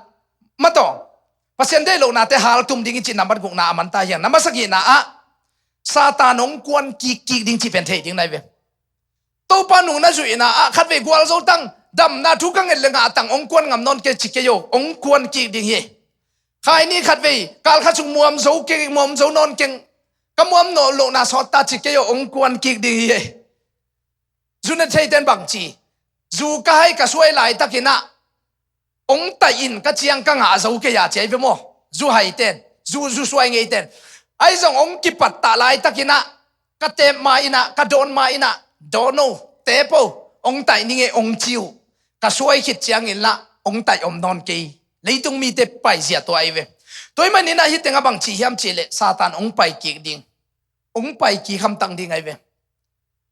mah tawh Pasian deih lohnate haltum ding i cih nambat gukna a man ta hi hang. Nambat sagihna ah Satan hong kuan kikkik ding cih pen thei ding nai ve. Topa nung na zuihna ah khatvei gualzo tang, damna thu ka nget le ngah tang, hong kuan ngam nawn kei ci kei o, hong kuan kik ding hi. Khaini khatvei kal khat sung muam zo kei, muam zo nawn keng, ka muam nawn lohna sawt ta ci kei o, hong kuan kik ding hi. Zu ne theite'n bangci, zu ka hai ka suai laitakin ah hong taih in ka ciang ka ngah zo kei a ci ahi ve maw. Zu haite'n, zu, zu suai ngeite'n. Ahi zong hong kipattah laitakin ah ka teep ma-in ah, ka dawn ma-in ah, dawn o, teep o, hong taih ning e hong ci uh. Ka suai khit ciangin lah hong taih om nawn kei. Leitung mite paizia tua ahi ve. Tua ahih manin ah hih tengah bangci hiam cih leh Satan hong pai kik ding. Hong pai kik hamtang ding ahi ve.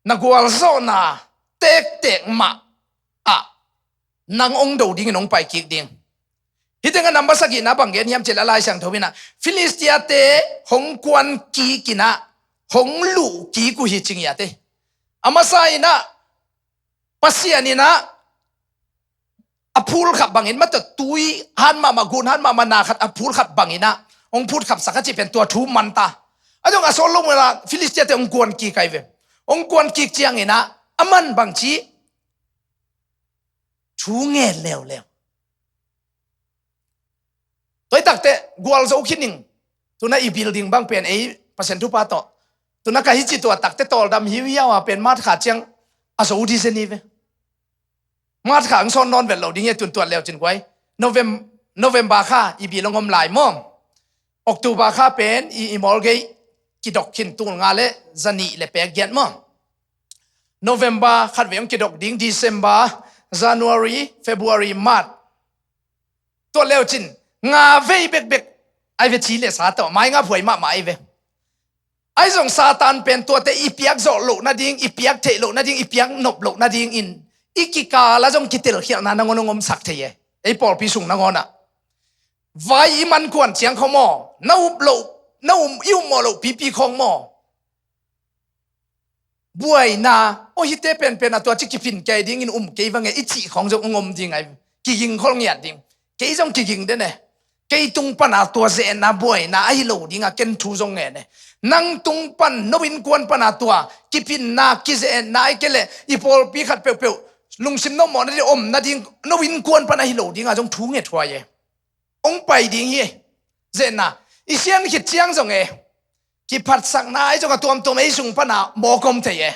Na gualzawhna tektek mah ah nang hong do dingin hong pai kik ding. Hih tengah nambat sagihna bang gen hiam cih leh Lai Siangtho in ah Filistia-te hong kuan kik in ah hong luh kik uh hi ci ngiat ei. A masa in ah Pasian in ah a phul khat bangin, mataw tui han mahmah, gun han mahmah na khat a phul khat bangin ah hong phut khapsak a cih pen tua thu man ta. A zong a sawt lo mula Philistia te hong kuan kik ai ve. Hong kuan kik ciangin ah a man bangci thu ngen leuleu. Tua i takte gualzo khin ning. Tuna i building bang pen ei Pasian thupha tawh, tuna ka hici tua takte tawldam hiuhiau a pen March kha ciang a zo ding zen hi ve. March kha ang sawn nawn vet lo ding hi a, tun tuat leu cin guai. Novem-, November kha i bil hong om lai maw? October kha pen i, i mawl gei kidok khin, tul nga le za nih le pek giat maw? November khat vei hong kidok ding, December, January, February, March. Tua leu cin nga vei bekbek ai ve, ci le sa tawh mai nga phuai mahmah ai ve. Ai zong Satan pen tuate i piak zawh loh nading, i piak theih loh nading, i piak nop loh nadingin i kikal ah zong kitelkhialhna nangawn hong omsak thei e. Ei pawlpi sung nangawn ah vai i man kuan ciang khawng maw, na up loh, na um, i um mawh loh pipi khawng maw, buaina, aw hihte penpen a tua ci kiphin kei dingin um kei vang e i cih khawng zong hong om ding ai. Kiging khol ngiat ding. Kei zong kiging den e. Kei tung pana tua ze-etna buaina ahi lo dinga ken thu zong ngen e. Nang tung pan, no innkuan pana tua kiphinna, kize-etna, ahih kei leh i pawlpi khat peuhpeuh lungsim nopmawhna ding om nading, no innkuan pan ahi lo dinga zong thu nget huai e. Hong pai ding hi. Ze-etna i sian khit ciang zong e, kiphatsakna ahi zong a tuamtuam ei sung pana mawk om thei e.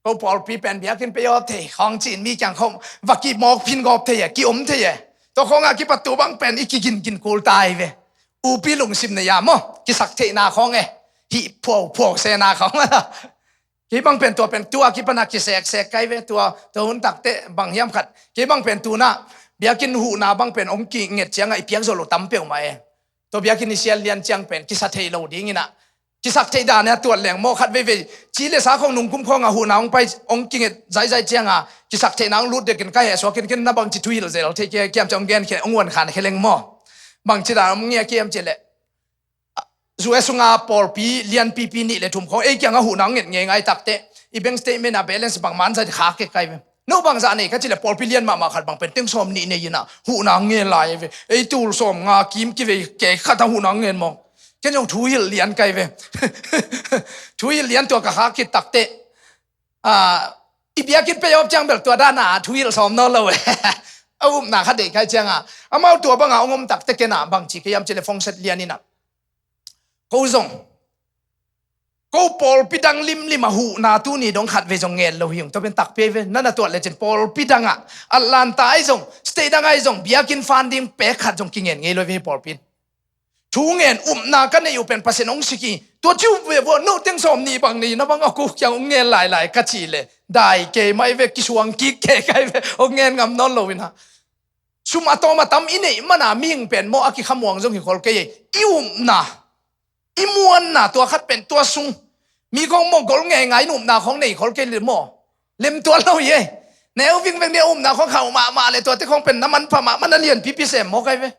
Ko pawlpi pen biakinn pei awp thei khawng ci-in mi kiang khawng va kimawk phin gawp thei e, ki-om thei e. Tua khawngah kipat tu bang pen i kiginkin kul ta hi ve. Upi lungsim nei a maw, kisak theihna khawng e, hih phuaphuap sena khawng. Kei bang pen tua pen tua kipana kiseksek kai ve, tua, tua hun takte bang hiam khat. Kei bang pen tuna biakinn huhna bang pen hong kinget ciangah i piak zawh loh tam peuhmah e. Tua biakinn i sial lian ciang pen kisa thei lo dingin ah, kisak theih dan e a tuat leng maw, khat veivei ci le sa khawng nungkum khawngah huhna hong pai, hong kinget zaizai cianga kisak theihna hong lut dekin ka hehsuak khin khin, na bangci thuhilh zel thei ke kiam ciah hong gen khe, hong uankhan khe leng maw? Bangci dan hong ngia kiam ciah leh U S sunga pawlpi lianpipi nih le thum khawng ei kiangah huhna hong nget ngeingai takte i bank statement ah balance bangman zai kha kek kai ve. No bangzah nei ka cih leh pawlpi lian mahmah khat bang pen teng sawm nih nei inah huhna ngen lai ve. Ei tul sawm nga kim kivei kei khatah huhna ngen mawk. Ken zong thuhilh lian kai ve. Thuhilh lian tua ka khak khit takte, ah, i biakinn pei awp ciang bel tua dana thuhilh sawm nawn lo e. A upna kha deih kai cianga amau tua banga hong om takte kena bangci kei hiam cih leh phone set lian inah ko zong, ko pawlpi dang limlim a huhna tuni dong khat vei zong ngen lo hi ung. Tua pen takpi ve, na na tuat lecin pawlpi dangah, Atlanta ahi zong, state dang ahi zong, biakinn funding pek khat zong kingen ngei lo ve hi pawlpi in. Thu ngen upna ka neih uh pen Pasian hong sik hi. Tua ci uh ve vua, no teng sawm nih bang nei, na bang a ko kiang hong ngen lailai ka cih leh dai kei mai ve, kisuang kik kei kai ve, hong ngen ngam nawn lo inah. Sum a tawm a tam i neih mana mihing pen maw a kikhamuang zong hi khol kei e. I upna, i muanna tua khat pen tua sung. Mi khawng maw gol ngeingai in upna khawng nei khol kei le maw? Lem tuan lo hi e. Neu vingveng ni a upna khawng khauh mahmah le tuate khawng pen na manpha mahmah, na lianpipi sem maw kai ve.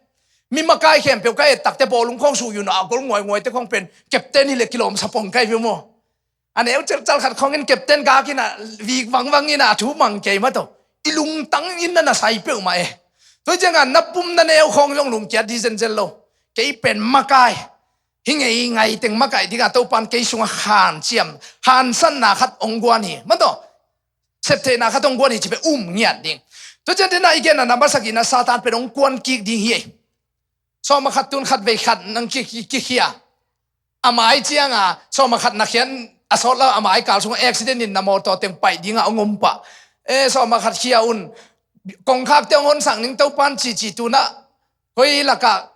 Mi makai khempeuh ka et takte bawlung khawng suh yun a gol nguainguaite khawng pen captain hi le kilawm sapong kai ve maw? A neu celcal khat khawngin captain gak inah vik vangvang inah a thu mang kei mah tawh i lungtang in na na sai peuhmah e. Tua ciangah na pum na neu khawng zong lungkiat dih zenzel lo. Kei pen makai hi ngei ngai teng makai dingah Topan kei sungah hanciam, hansanna khat hong guan hi mah tawh. Septheihna khat hong guan hi ci peh um ngiat ding. Tua ciang dena i genna number sagihna Satan pen hong kuan kik ding hi ei. Sawm a khat tun khat vei khat nang ki, ki, kikhia. A mai cianga sawm a khat na khian a sawt lo, a mai kal sungah accident in na mawtaw teng paih dingah hong om pah. E, sawm a khat khia un. Kongkhakte hong honsak ning Topan cici tunah koi lakah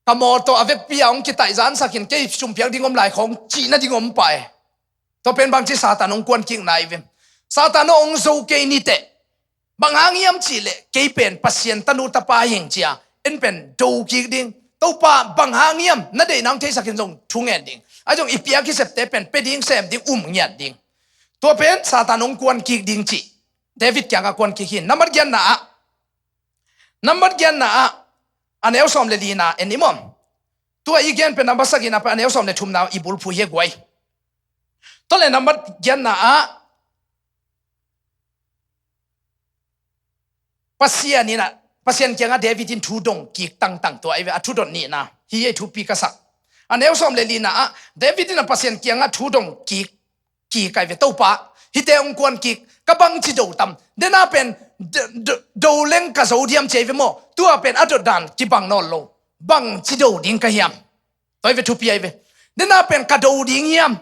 ka mawtaw a vekpi a hong kitaih zansakin kei sumpiak ding om lai khawng cihna ding om pah e. Tua pen bangci Satan hong kuan kik nai ve. Satan aw hong zo kei niteh. Bang hang hiam cihleh kei pen Pasian tanu tapa hing cia en pen do kik ding. Topa bang hang hiam na deihna hong theisakin zong thu ngen ding. A zong i piak i septe pen pe ding sem ding um ngiat ding. Tua pen Satan hong kuan kik ding cih David kiangah kuan kik hi. Nambat giatna ah, nambat giatna ah a neu sawm le lina en i mawm. Tua i gen pen nambat sagihna pen a neu sawm le thumna i bulphuh hi a guai. Tua le nambat giatna ah Pasian in ah, Pasian kiangah David in thu dong kik tangtang tua ahi ve, a thu dot nihna. Hi ei thupi ka sak. A neu sawm le lina ah David in ah Pasian kiangah thu dong kik, kik ahi ve, Topa, hihte hong kuan kik, ka bangci do tam. Dena pen do, do, do leng ka zo diam ci ahi ve maw. Tua pen a dot dan kibang nawn lo. Bangci do ding ka hiam? Tua ahi ve, thupi ahi ve. Dena pen ka do ding hiam?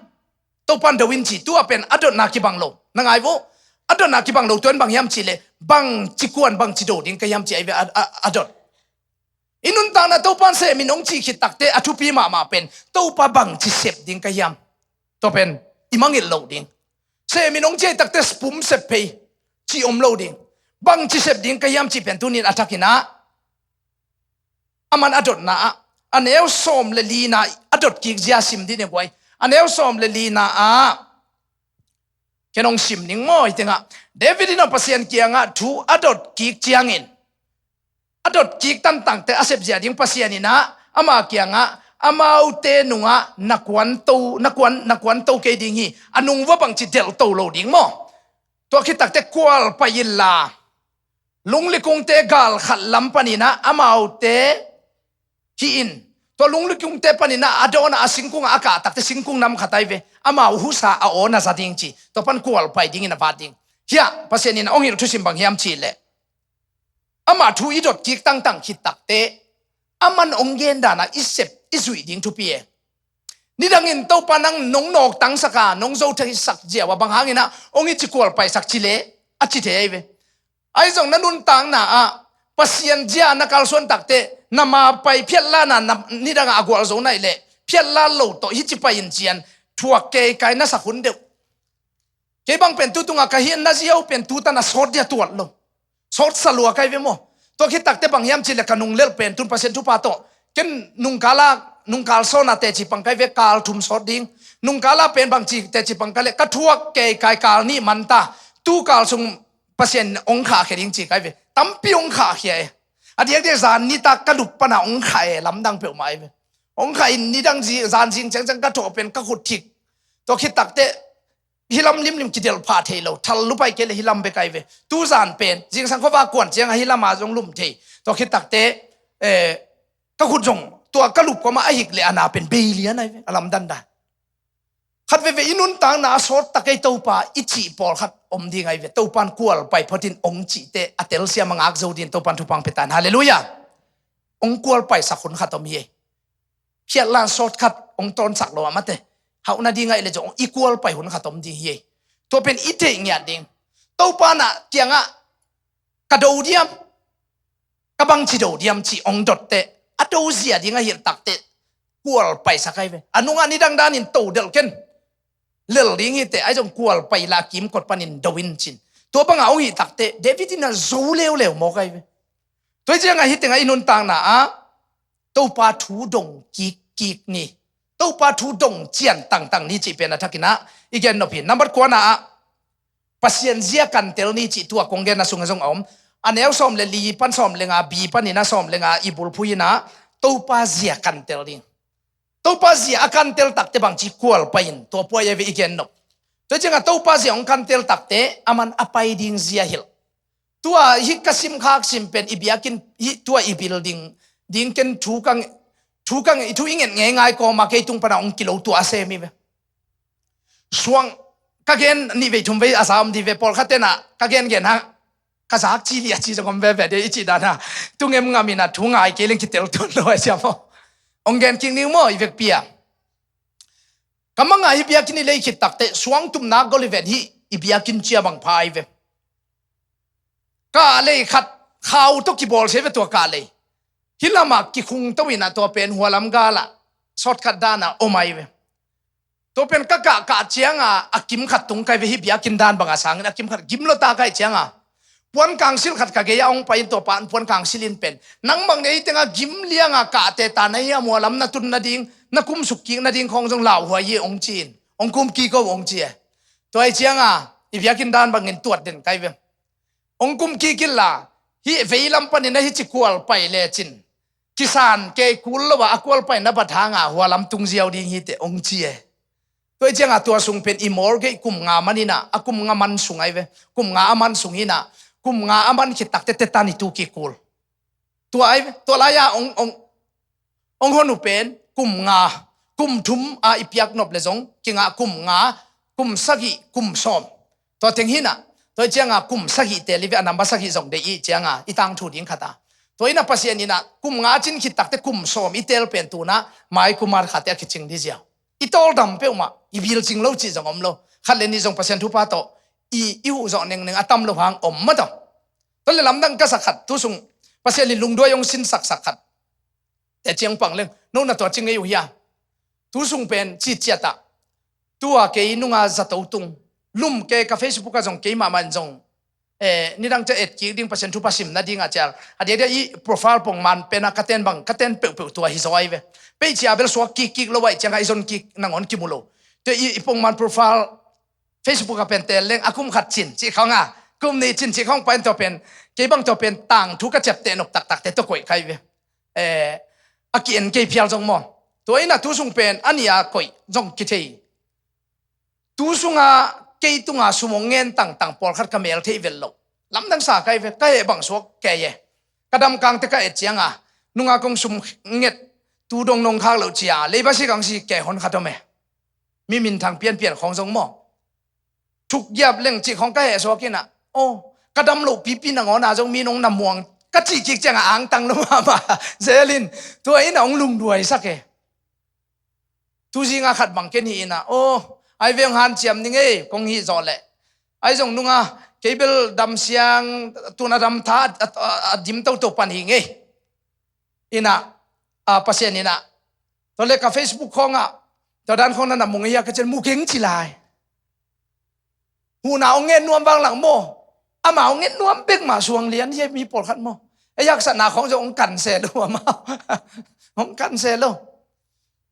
Topan do in ci, tua pen a dotna kibang lo. Na ngai vo. A dotna kibang lo, tua in bang hiam cih leh bangci kuan, bangci do ding ka hiam cih ahi ve, a, a, a dot. I nuntakna Topan sem in hong cih khit takteh a thupi mahmah pen Topa bangci sep ding ka hiam? Tua pen i mangngilh loh ding. Sem in hong cih takteh spum sep phei cih om lo ding. Bangci sep ding ka hiam cih pen tuni in a thakin ah, aman a dotna ah, a neu sawm le lina a dot kik zia sim dih ni guai. A neu sawm le lina ah ken hong sim ning maw, hih tengah David in ah Pasian kiangah thu a dot kik ciangin, a dot kik tangtangte a sep zia ding Pasian in ah ama kiangah, amaute nungah na kuan to, na kuan, na kuan to kei ding hi, a nung vua bangci delh to lo ding maw. Tua khit takteh kual pai inla, lunglikungte gal khat lam panin ah amaute hih in. Tua lunglikungte panin ah a dawn ah a singkung ah a kah takteh singkung nam khat ahi ve. Amau husa a aw na za ding ci. Tua pan kual pai dingin a vat ding. Hiah Pasian in a hong hilh thusim bang hiam cih leh, ama thu i dot kik tangtang khit takteh, aman hong gen dan ah i sep, i zuih ding thupi e. Nidangin Topa nang nong nawk tangsak a, nong zo theisak ziau a, bang hangin ah hong i ci kual paisak ci leh, a ci thei ahi ve. Ahi zong na nuntakna ah Pasian zia na kalsuan takteh, na ma pai phiatla na, na nidang ah a gualzo na hih leh, phiatla lo tawh hih ci pai in ci-in thuak keikai na sak hun deuh. Kei bang pen tu tungah ka hih na ziau pen tu tan a sawt dia tuat lo. Sawt sa lua ka hi ve maw. Tua khit takteh bang hiam cih leh ka nunglelh pen tun Pasian thupha tawh, ken nungkal ah, nungkal sawnna teci pang ka hi ve, kal thum sawt ding. Nungkal ah pen bangci teci pang ka leh, ka thuak keikai kal nih man ta. Tu kal sung Pasian hong khahkhia ding ci ka hi ve. Tampi hong khahkhia e. A diakdiak zan nitak ka lup pan ah hong khah e, lamdang peuhmah ahi ve. Hong khah in nidang zi-, zan zing ciangciang ka thawh pen ka khut thik. Tua khit takteh hih lam limlim kidelh phah thei lo, thal lupai kei leh hih lam bek ahi ve. Tu zan pen zingsang khuavak kuan ciangah hih lamah zong lum thei. Tua khit takteh, eh, ka khut zong tua ka lup kuamah a hik leh a na pen bei lian ahi ve, a lamdang dan. Khat veve i nuntakna a sawt tak ei Topa i cih pawlkhat om ding ahi ve. Topan kual pai photin hong cihte a telsiam a ngak zo dingin Topan thupha pia ta hen. Halleluiah. Hong kual paisak hun khat om hi ei. Khiatlan sawt khat hong tawnsak lo a mate, hauh nading ahih leh zong i kual pai hun khat om ding hi ei. Tua pen i theih ngiat ding. Topa na kiangah ka do diam, ka bangci do diam cih hong dot teh, a do zia ding a hilh takteh kual paisak ahi ve. A nungah nidang danin to delh ken lel ding hi teh, ahi zong kual pai la kimkot panin do in cin. Tua bangah hong hih takteh David in a zo leuleu mawk ahi ve. Tua hi ciangah hih tengah i nuntakna ah Topa thu dong kikkik ni, Topa thu dong cian tangtang ni cih pen a thakin ah i gen nop hi. Nambat kuana ah Pasian zia kantel ni cih tua kong genna sungah zong a om. A neu sawm le li pan sawm le nga, bi panin a sawm le nga i bulphuh in ah Topa zia kantel ding. Topa zia a kantel takteh bangci kual pai in, tua puai a ve i gen nop. Tua ciangah Topa zia hong kantel takteh aman a pai ding zia hilh. Tua hih ka simkhak sim pen i biakinn, hih tua i building ding ken thu kang, thu kang, thu i nget ngeingai kawma kei tung pana hong kilo tua a sem hi ve. Suang ka gen nih vei thum vei a za om dih ve, pawlkhat tenah ka gengen hang ka zak ci liah ci zong om veve dih i cih dan a. Tungem ngam inah thu ngai kei leng kitel tuan lo a siam aw. Hong gen kik ning maw i vekpi a. Ka manga hih biakinn i lei khit takteh suang tumnak gol i ven hih i biakinn cia bang pha i ve. Kah lei khat khau tawh kibawl se ve tua kah lei. Hih lamah kikhungto inah tua pen hualam galah sawtkhat danah om ahi ve. Tua pen ka kah kah cianga a kim khat tung kai ve, hih biakinn dan banga sangin a kim khat gim lo ta kai cianga puan kangsil khat ka gei a hong pai in tua pan puan kangsil in pen nang bang nei tenga gim lianga kahte ta na hiam, hualam na tun nading, na kumsuk kik nading khawng zong lauhuai hi hong ci in hong kum kik o hong ci e. Tua hi cianga i biakinn dan bangin tuat den kai ve. Hong kum kik inla, hih veilam panin ahi ci kual pai lecin kisan kei kul lo a, a kual paina bat hanga hualam tung ziau ding hi teh hong ci e. Tua hi cianga tua sung pen i mortgage kum nga man inah, a kum nga man sung ahi ve. Kum nga a man sung inah kum nga a man khit takte tetan i tu kik kul. Tua ai, tua lai-a ong, ong, ong hon uh pen kum nga, kum thum a i piak nop le zong kingah kum nga, kum sagih, kum sawm. Tua teng hi-in ah, tua hi ciangah kum sagih teel hi ve, a number sagih zong deih i hih ciangah i tangthu ding khat a. Tua hi-in ah Pasian in ah kum nga a cin khit takte kum sawm i teel pen tu-in ah mai kumar khate a kicing ding ziau. I tawldam peuhmah, i bilcing lo cih zong om lo. Khat le nih zong Pasian thupha tawh i, i huh zawh nengneng a tam lo hang om mah tawh. Tua le lamdang ka sak khat, tu sung Pasian in lungduai hong sinsak sak khat. Te ciang pang leng, no na tua ci ngei uh hia? Tu sung pen citciat ah, tua kei nunga zato tung, lum kei ka Facebook ah zong kei mahmah in zong, eh, nidang ciang et kik ding, Pasian thupha sim nading ah cial, a diakdiak i profile pongman pen ah ka ten bang, ka ten peuhpeuh tua hi zaw ai ve. Page ah bel suak kikkik lo ahih ciangah i zon kik nangawn kimu lo. Tua i, i pongman profile Facebook ah pen teel leng a kum khat cin cih khawng a, kum nih cin cih khawng pain tua pen, kei bang tua pen tangthu ka ciapteh nop taktakte tawh koih ka hi ve. Eh, a ki-en kei phial zong maw. Tua hi-in ah tu sung pen a nih a koih zong kithei. Tu sungah kei tungah sum hong ngen tangtang pawlkhat ka mel theih vel loh. Lamdang sa ka hi ve, ka heh bang suak kei e. Ka damkangte ka et ciangah, nunga kong sum nget, tu dong nong khak loh cia, leiba si kang si kei hon khat om e. Mi minthang pianpian khawng zong maw. Thuk giap leng cih khawng ka heh suak in ah, aw, ka dam loh pipi nangawn ah zong mi nong na muang ka cih kik ciangah angtang lo mahmah. Zel in, tua in ah hong lungduai sak e. Tu zingah khat bang ken hi in ah, aw, ai ve hong hanciam ning ei, kong hih zawh leh. Ai zong nunga, kei bel dam siang, tu-in a dam tha, a, a, a dim toto pan hi ngei. In ah, a, Pasian in ah, tua le ka Facebook khawngah, tua dan khawng na na mu ngei hia ka ci-in mu keng ci lai. Huhna hong ngen nuam vang lak maw. Amah hong ngen nuam bek mah suang lian hi mi pawlkhat maw. Ei haksatna khawng zong hong kan se lo amau. Hong kan se lo.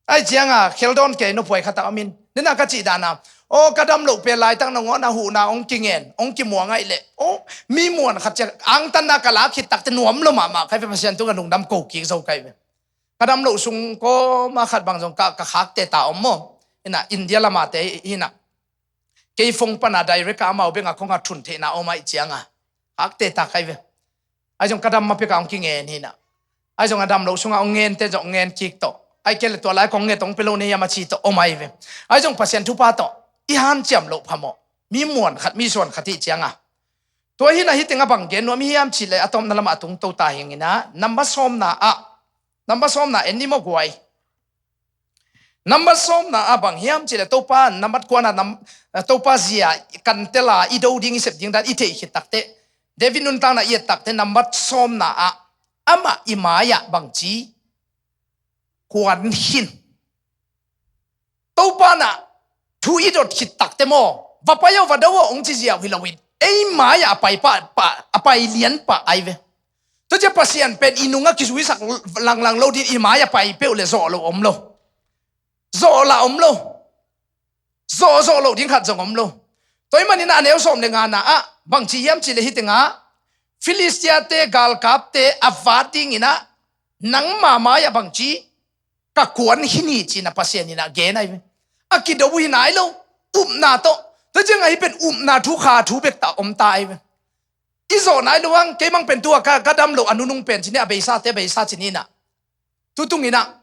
Ai ciangah kheldawn kei nupuai khat a om in. Nena ka cih dan a, aw, ka dam loh pen laitak nangawn a huhna hong kingen, hong kimuang ahih leh, aw, mi muan khat ciang angtanna ka lak khit takte nuam lo mahmah ka hi ve, Pasian tungah lungdam ko kik zo ka hi ve. Ka dam loh sung kawma khat bang zong ka, ka khakte ta om maw. In ah India lamate hi in ah. Kei phone pan a direct a amau bengah kong a thun theihna om ahih ciangah khakte ta ka hi ve. Ai zong ka dam ma pek a hong kingen hi in ah. Ai zong a dam loh sungah hong ngente zong hong ngen kik tawh. Ai kei le tua lai kong nget hong pia lo nei hiam a ci tawh om ahi ve. Ai zong Pasian thupha tawh i hanciam loh phamawh. Mi muan khat, mi suan khat hi ciangah. Tua hi in ah hih tengah bang gen nuam hiam cih leh a tawpna lamah a tung to ta hi ing in ah. Number sawmna ah. Number sawmna en ni maw guai. Number sawmna ah bang hiam cih leh Topa, number kuana, nam, Topa zia kan tel a, i do ding, i sep ding dan i theih khit takte. David nuntakna i et takte number sawmna ah, amah i mai-ah bangci kuan khin. Topa in ah thu i dot khit takte maw, va pai aw, va do aw hong ci ziau hi loin, ei mai-ah a pai pah, pah, a pai lian pah ahi ve. Tua ciang Pasian pen i nungah kizuisak langlang lo ding, i mai-ah a pai peuh le zawh loh om lo. Zawh lah om lo. Zawh, zawh loh ding khat zong om lo. Tua ahih manin a neu sawm le ngana ah bangci hiam cih leh hih tengah Filistia-te galkapte a vat dingin ah nangma mai-ah bangci ka kuan khin hi ci-in ah Pasian in ah gen ahi ve. A kido uh hi nai lo. Upna tawh. Tua ciangah hih pen upna thu, kha thu bek tawh om ta ahi ve. I zawh nai lo hang, kei mang pen tua ka, ka dam loh a nunung pen ci ni, a beisate beisa ci ni in ah. Tutung in ah,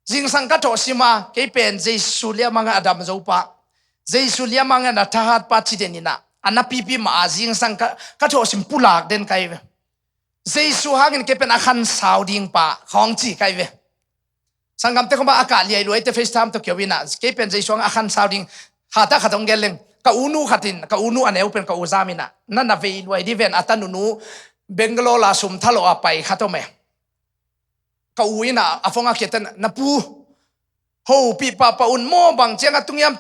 zingsang ka thawh sim a, kei pen Jesu liamangah a dam zo pa, Jesu liamangah a thahat pa ci den in ah, a na pipi mah a zingsang ka, ka thawh sim pulak den ka hi ve. Jesu hangin kei pen a khansau ding pa khawng ci ka hi ve. Sanggamte khawng bang a kah liailuaite FaceTime tawh keu in ah, kei pen Jesu hangah a khansau ding, hatah khat hong gen leng. Ka unu khat in, ka unu a neu pen ka u zam in ah, na na veiluai ding ven, a tanunu Bangalore la sum thalawh a pai khat om e. Ka u in ah, a phone a kiat in, na pu hopih pahpah un maw, bang ciang a tung hiam,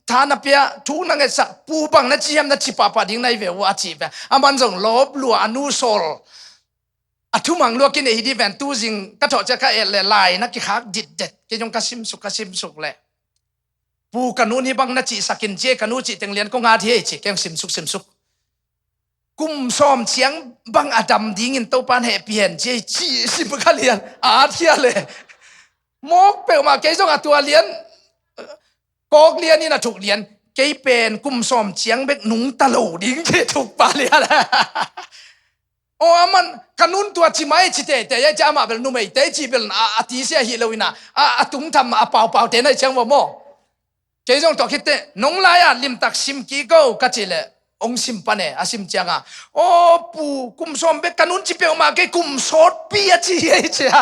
tha na pia, thu na ngetsak, pu bang na ci hiam, na ci pahpah ding na hi ve uh a ci ve. Aman zong lawp lua, a nu sawl a thumang lua kinei hi ding ven, tu zing ka thawh ciang ka et leh lai na kikhak ditdet. Kei zong ka simsuk, ka simsuk leh, pu, ka nu in hih bang na cihsak in ci, ka nu cih teng lian kong at hi ei ci, kei zong simsuk simsuk. Kum sawm ciang bang a dam dingin Topa in hehpih hen ci ei ci, sim ka lian, a at khia leh. Mawk peuhmah, kei zong a tua lian, kawk lian in a thuk lian. kei pen kum sawm ciang bek nungta lo ding, kei thuk pah lian. Aw, aman ka nun tua ci mai ci teitei a, ci amah bel numeite ci bel a, a tisia hi lo ina, a, a tungtham a paupaute nai ciang va maw. Kei zong tua khitte, nong lai-a limtak sim kik o ka cih leh, hong sim pan e, a sim cianga, aw pu, kum sawm bek ka nun ci peuhmah kei, kum sawtpi a ci hi ei cia.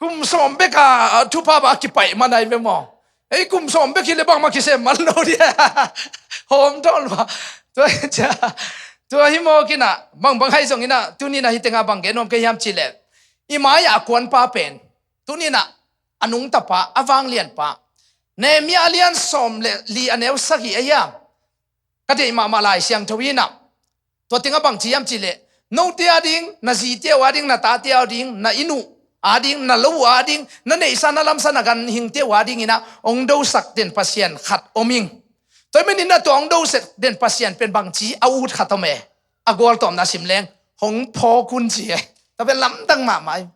Kum sawm bek a, a thupha bah a kipaih man ai ve maw. Ei kum sawm bek hi leh bangmah kisem man lo dia. Hawm tawn mah. Tua hi cia, tua hi mawk ina, bangbang hai zong ina, tuni ina hi tenga bang gen nuam ka hiam cih leh, i mai-ah a kuanpa pen, tuni ina a nungtapa, a vanglianpa, Nehemiah a lian sawm le li a neu sagih a hiam? Ka deih mahmah Lai Siangtho hi ina. Tua tengah bang ci hiam cih leh, note a ding, na zite uh a ding, na tate a ding, na inn uh a ding, na lo uh a ding, na neihsa na lamsa na ganhingte uh a ding ina hong dosak den Pasian khat om ing. Tua hi manin a tua hong dosak den Pasian pen bang ci a ut khat om e. A gualtawmna sim leng, hong phawk un ci e. Tua pen lamdang mahmah hi.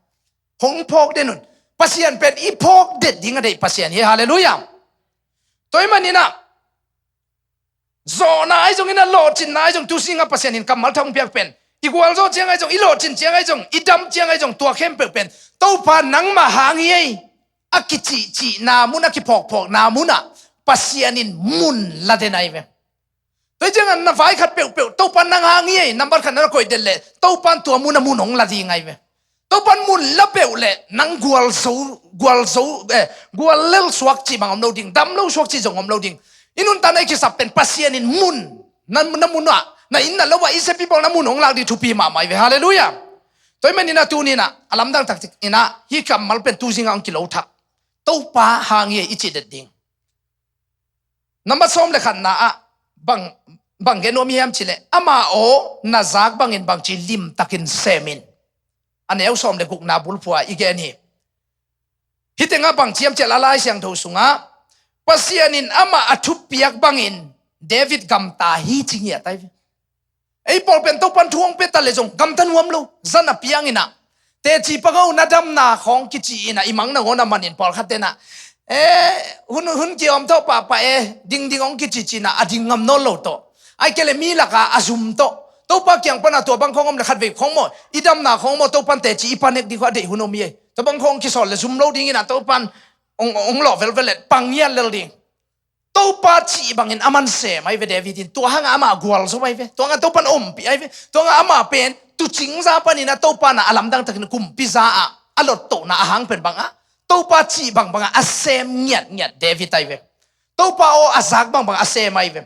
Hong phawk den un. Pasian pen i phawk det ding a deih Pasian hi. Halleluiah. Tua hi manin a, zawhna ahi zongin a, lawhcinna ahi zong, tu singah Pasian in kammal thak hong piak pen, i gualzawh ciang ahi zong, i lawhcin ciang ahi zong, i dam ciang ahi zong, tua khempeuh pen Topa nangmah hang hi ei, a kicihcihna mun, a kiphawkphawkna munah Pasian in mun la den ahi ve. Tua hi ciangah na vai khat peuhpeuh Topa nang hang hi ei, nambat khat na koih den leh Topa in tua munah mun hong la ding ahi ve. Topa in mun la peuh leh nang gualzo, gualzo, eh, guallel suak cih bang om lo ding, dam lo suak cih zong om lo ding. I nuntakna i kisap pen Pasian in mun, na, na mun ah, na inn na lo ah, i sepi bawl na mun hong lak ding thupi mahmah hi ve. Halleluiah. Tua hi manin a tuni ina, a lamdang taktak ina, hih kammal pen tu zingah hong kilo thak. Topa hang hi ei i cih det ding. Nambat sawm le khatna ah bang, bang gen nuam hiam cih leh, ama aw na zak bangin bangci limtakin sem in. A neu sawm le gukna bulphuh ah i gen hi. Hih tengah bang ci hiam cih leh, a Lai Siangtho sungah, Pasian in amah a thupiak bangin David gamta hi ci ngiat ahi ve. Ei pawl pen Topa in thu hong pia ta leh zong gamta nuam lo. Zan a piang ina, teci pang o, na damna khawng kici ina, i mang nangawn a manin pawlkhat tena, eh, hun, hun kiawm tawh pahpah e, dingding hong kicici ina, a ding ngam nawn lo tawh. Ahih kei leh mi lakah a zum tawh. Topa kiang pana tua bang khawng om leh khatvei khawng maw, i damna khawng maw, Topa in teci i panek ding khawng a deih hun om hi ei. Tua bang khawng kisawl leh zum lo ding ina, Topa in hong, hong lawh velvel leh pang ngiat lel ding. Topa cih bangin aman sem ahi ve David in. Tua hangah amah gualzo ahi ve. Tua hangah Topa in ompih ahi ve. Tua hangah amah pen tuucing za panin a Topa in a lamdang takin kumpi za ah a lottohna a hang pen bangah, Topa cih bangbangah a sem ngiatngiat David ahi ve. Topa aw a zak bangbangah a sem ahi ve.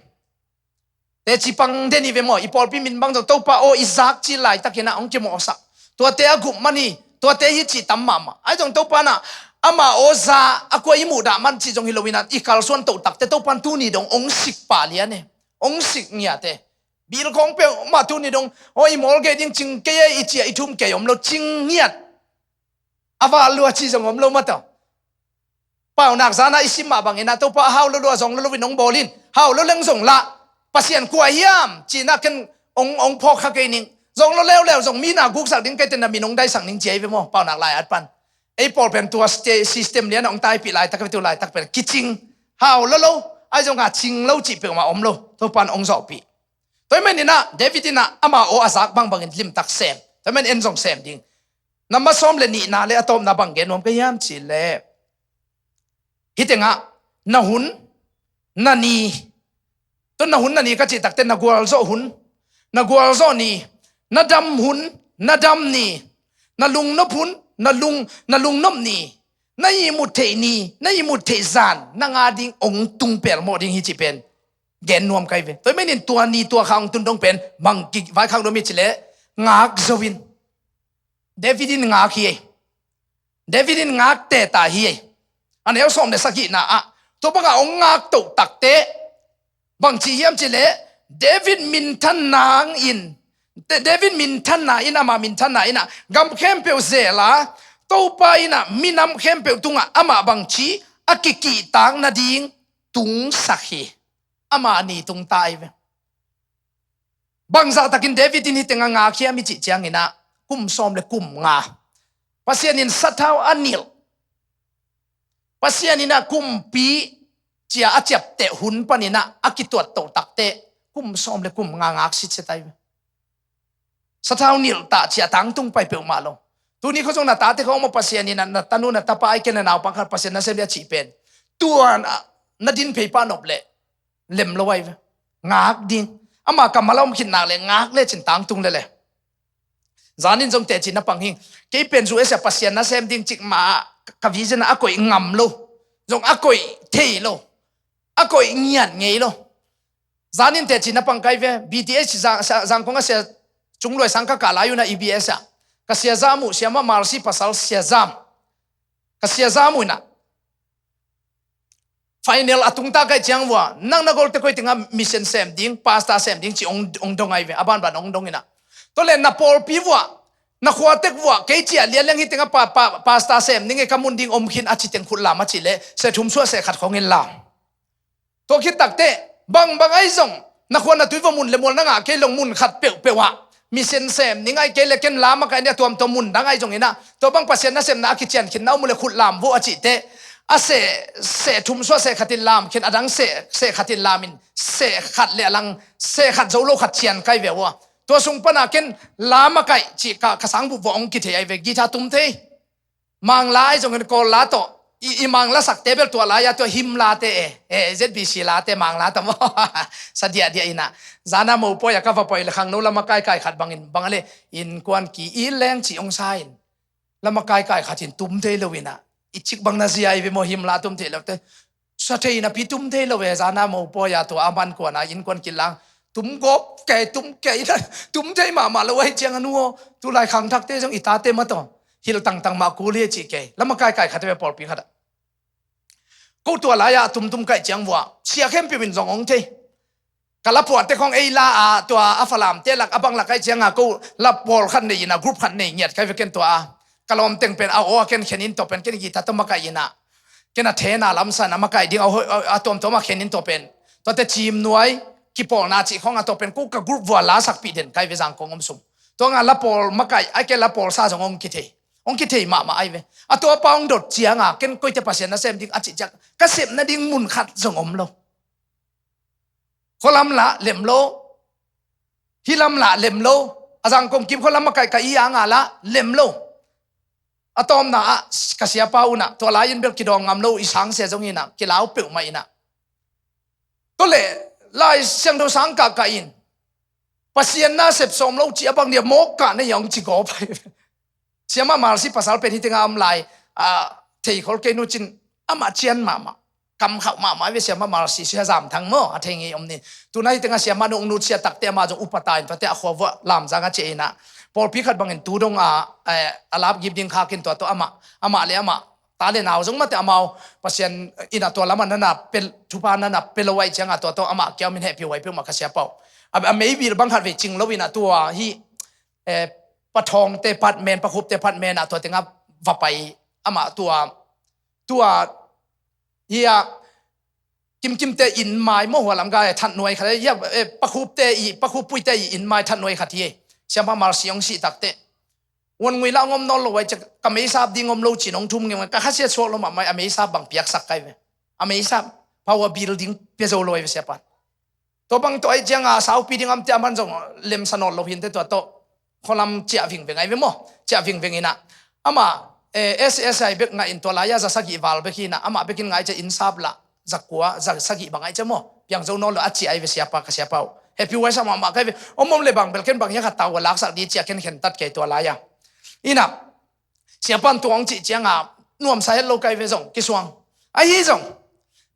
Teci pang den hi ve maw, i pawlpi min bang zong Topa aw i zak ci laitakin a hong kimawhsak. Tuate a gup man hi, tuate hi cih tam mahmah. Ahi zong Topa in a, ama aw za a kua i muhdah man cih zong hi lo ina, i kalsuan toh takte Topa in tuni dong hong sik pah lian e. Hong sik ngiat e. Bil khawng peuhmah tuni dong, aw i mawl kei ding, cing kei e i ci a i thum kei om lo, cing ngiat. A val lua cih zong om lo mah tawh. Paunak zan ah i sim mah bangin a, Topa a hau lo lo a, zong lo lo in hong bawl in, hau lo leng zong lah, Pasian kua hiam ci-in a ken hong, hong phawk kha kei ning. Zong lo leuleu zong mi na guksak ding, kei ten na min hong daisak ning ci ahi ve maw, Paunak lai-at pan. Ei pawl pen tua sta-, system lian a hong taipih laitak, tua laitak pen kicing, hau lo lo, ahi zong a cing lo cih peuhmah om lo, Topa in hong zawhpih. Tua hi manin a, David in a, ama aw a zak bangbangin limtak sem. Tua hi manin en zong sem ding. Nambat sawm le nihna le a tawpna bang gen nuam ka hiam cih leh, hih tengah na hun, na ni, tua na hun na ni ka cih takte na gualzawh hun, na gualzawh ni, na dam hun, na dam ni, na lungnop hun, na lung, na lungnop ni, na ihmut theih ni, na ihmut theih zan, nang a ding hong tung pelmawh ding hi cih pen gen nuam ka hi ve. Tua hi manin tua ni tua kha hong tun dong pen bang kivaikha nuam hiam cih leh, ngak zo in. David in ngak hi ei. David in ngak teta hi ei. A neu sawm le sagihna ah, tua bangah hong ngak toh takte bang ci hiam cih leh, David minthan nang in, David minthanna in, ama minthanna in a, gam khempeuh zel a, Topa in a minam khempeuh tungah amah bangci a kikihtak nading tungsak hi. Ama ni tung ta ahi ve. Bangzahtakin David in hih tengah ngak hiam i cih ciangin a, kum sawm le kum nga. Pasian in sathau a nilh, Pasian in a kumpi cia a ciapteh hun paninah a kituat toh takteh kum sawm le kum nga ngak sitset ai ve. Sathau nilh tah cia tangtung pai peuhmah lo. Tuni khua zong na tate khawng maw Pasian in na tanu na tapa ai ken na naupang khat Pasian nasem dia cih pen tua na din phei pah nop leh lem lo ai ve. Ngak ding. Ama kammal a om khit nak leh ngak lecin tangtung lele. Zanin zong teci na pang hing. Kei pen zu esia Pasian nasem ding cikmah ka vision a koih ngam lo. Zong a koih thei lo. A koih ngiat ngei lo. Zanin teci na pang kai ve, B T H Zangkong a sia cungluai sang ka kah lai unah E B S ah ka sia zam uh, siamah Marcy pasal sia zam. Ka sia zam uh inah final a tungta kaih ciang vua nang na golte koi tengah mission sem ding, pastor sem ding ci ong dong ai ve, a banban ong dong inah. Tua le na pawlpi vua na khuatek vua kei ciah lianliang hi tengah pastor sem ding e, ka mun ding om khin a ci teng khut lam a cih leh seh thum suah seh khat khawngin lam. Tua khit takteh bangbang ai zong na khua na tui va mun le mual na ngah kei long mun khat peuhpeuh ah mission sem ning ai kei le ken lam a kaih nia tuamtuam mun dang ai zong inah tua bang Pasian nasemna a kician khin na om uh le khut lam vo a cihteh a seh, seh thum suah seh khatin lam khin a dang seh, seh khatin lamin seh khat le a lang seh khat zo lo khat cian kai ve uh a. Tua sung pana ken lam a kaih cih ka, ka sangbup vua ong kithei ai ve, guitar tum thei. Mangla ai zongin Kawl la tawh i, i Mangla sakte bel tua lai-a tua him late e, e, Z B C late Mangla tawh maw? Sa diahdiah inah zana mopawi a ka va pawi le khangno lama kaikai khat bangin bang a le innkuan ki i leng ci ong sa in lama kaikai khatin tum thei lo inah i cik bang na zia i ve maw, him la tum thei lo te. Sa thei napi tum thei lo ve, zana mopawi a tua a man kuana innkuan kilang tum gawp kei, tum kei, tum thei mahmah lo ai ciang a nu aw, tulai khangthakte zong i tate mah tawh hilh tangtang mah kul hi a cih kei. Lama kaikai khat ve pawlpi khatah ko tua lai-ah a tumtum kaih ciang vua sia khempeuh in zong ong thei. Ka lapuahte khawng ei la a tua a Falamte lak a bang lak ai cianga ko lapawl khat nei ina group khat nei ngiat kai ve ken tua a. Ka lawmteng pen a aw a ken khenin tawh pen ken guitar tawh makaih ina ken a thena lamsan a makaih ding a tuamtuam a khenin tawh pen tuate cim nuai kipawlna cih khawng a tawh pen ko ka group vua la sakpih den kai ve Zangkong om sung. Tua nga lapawl makaih ai ke lapawl sa zong ong kithei, ong kithei mahmah ai ve. A tua pa ong dot cianga ken koite Pasian nasem ding a cih ciang ka sepna ding mun khat zong om lo. Khualam lah lem lo. Hilam lah lem lo. A Zangkong kim khualam makaih ka i anga lah lem lo. A tawmna ah ka siapa unah tua lai-in bel kidawng ngam lo i sangsia zong inah kilau peuhmah inah. Tua le Lai Siangtho sang kahkah in Pasian nasep sawm lo cih a bang dia mawk kah na hiang ci gawp ai. Siamah Marcy pasal pen hi tengah om lai a theikhol kei nu cin amah cian mahmah. Kamkhauh mahmah ve siamah Marcy sia zam thang maw a thei ngei om ni. Tuna hi tengah siamah nung nu sia takte amah zong upa ta in tuate a khua vuah lamzang a cia inah pawlpi khat bangin tu dong a a lap gip ding khakin tua tawh amah amah le amah ta le nau zong mate amau Pasian inah tua lamah nana pel thupha nana pelo ai cianga tua tawh amah kia min hehpih huai peuhmah ka siapa uh. A meibil bang khat vei cing lo inah tua hi pathawngte patmen pakhupte patmen ah tua tengah va pai amah tua tua hi a kimkimte inn mai maw hualam gai thatnuai khat hi a pakhupte i pakhup puite i inn mai thatnuai khat hi. Siamah Marcy ong sih takte uan ngui lah ong om nawl lo ai cia ka meisap ding om lo cin ong thum ngem ka khasia suak lo mahmai a meisap bang piaksak kai ve. A meisap pau a building pia zo lo ai ve siapan. Tua bang tua ai cianga saupi ding amte a man zong lemsa nawl lo hinte tua tawh khualam ciah vingveng ai ve maw ciah vingveng inah amah S S I bek ngah in tua lai-a za sagih val bek hinah amah bekin ngah ai cia innsap lah zakua za sagih bang ai cia maw piang zo nawl lo a ciah ai ve siapa ka siapa uh. Happy huai sa mahmah kai ve. Om om le bang bel ken bang hia khat tau a laksak di ciah ken khentat kei tua lai-a inah siapan tuang cih cianga nuamsa het lo kai ve zong kisuang. Ahi zong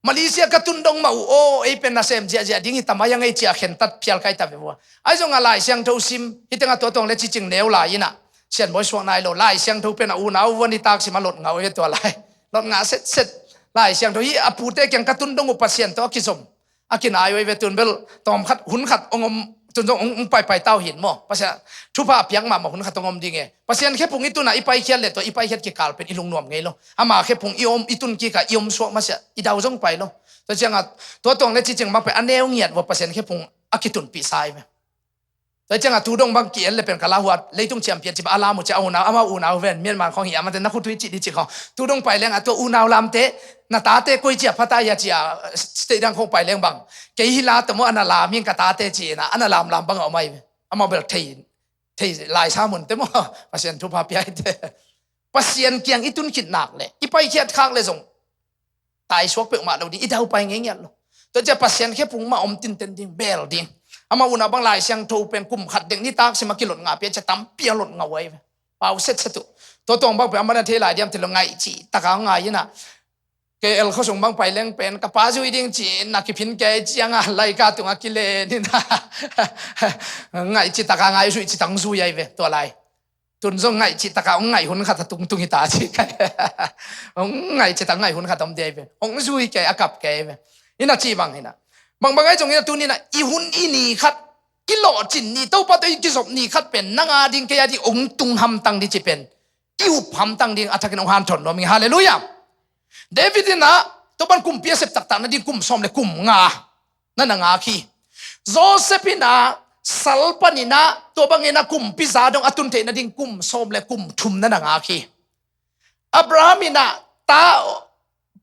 Malaysia ka tun dong mah uh aw ei pen nasem ziahziah ding hi tamai a ngei cia khentat phial kai ta ve vua. Ahi zong a Lai Siangtho sim hi tengah tua tuang le cicing neu lai inah sianbawi suak nai lo Lai Siangtho pen a unau vua nitak sim a lot ngau hi tua lai lot ngah setset. Lai Siangtho hi a pute kiang ka tun dong uh Pasian tawh a kizom a kinai uh ei ve tun bel tawm khat hun khat ong om tun zong ong paipai tau hin maw Pasian thupha a piak mahmah hun khat ong om ding e. Pasian khephung i tunah i paikhiat le tua i paikhiat kikal pen i lungnuam ngei lo. Ama khephung i om i tun kikah i om suak masiah i dau zong pai lo. Tua cianga tua tuang le cicing bang pen a neu ngiat vua Pasian khephung a kitunpih sa ai ve. Tua ciangah tu dong bang ki-en le pen ka lauhuat, leitung champion ci bang a lam uh ci a unau, amau unau ven, Myanmar khong hi a mate na khutui ci di ci khong. Tu dong pai leng a tua unau lamte, na tate koi cia phata ia cia, state dang khong pai leng bang. Kei hi la tamo ana lam hing ka tate ci na, ana lam lam bang a omai. Amau bel thei, thei lai sa mun te mo, Pasian thupha pia hi te. Pasian kiang i tun khit nak le, i pai khiat khak le zong. Taisuak peuhmah lo ding, i daupai ngei ngiat lo. Tua cia Pasian khe pung mah om tinten ding, bel ding. Amau unau bang Lai Siangtho pen kum khat deng ni tak sim a kilot ngah pia cia tampi a lot ngah uai ve. Pau set set uh. Tua tuang bang pen amau na thei lai diam ti lo ngaih cih taka ngai ina. Ke el khosung bang pai leng pen ka pa zui ding ci na kiphin ke cianga lai ka tunga kile ni na. Ngaih cih taka ngai zui cih tang zui ai ve tua lai. Tun zong ngaih cih taka hong ngaih hun khat a tungtung hi ta ci kai. Hong ngaih cih taka ngaih hun khat om dei ve. Hong zui kei a kap kei ve. Ina ci bang ina. Bang bang ai zong ina tun ina i hun i ni khat. I lawhcin ni Topa tawh i kizop ni khat pen. Nanga ding kei a ding hong tung hamtang di ci pen. I up hamtang ding a thakin hong hanthon nuam ing. Halleluiah. David ina Topan kumpi a sep taktak nading kum sawm le kum nga. Na na ngak hi. Joseph ina sal pan ina tua bang ina kumpi za dong a tun theih nading kum sawm le kum thum na na ngak hi. Abraham ina ta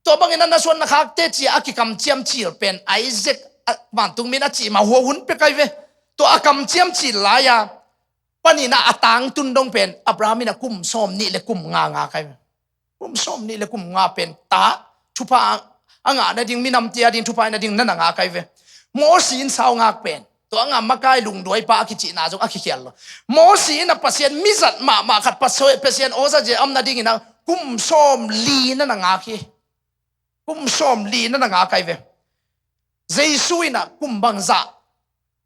tua bang ina na suan na khakte cia a kikamciam cil pen Isaac a vantung min a cih mah hua hun pia kai ve. Tua a kamciam cil lai-a pan ina a tangtun dong pen Abraham ina kum sawm nih le kum nga nga kai ve. Kum sawm nih le kum nga pen ta thupha a ngah nading minam tia ding thupha ina ding na na ngak ai ve. Mosi in sau ngak pen tua a ngah makai lungduai pa a kicihna zong a kikhial lo. Mosi in a Pasian mizat mahmah khat Pasian aw za zia am nading ina kum sawm li na na ngak hi. Kum sawm li na na ngak ai ve. Jesu ina kum bangzah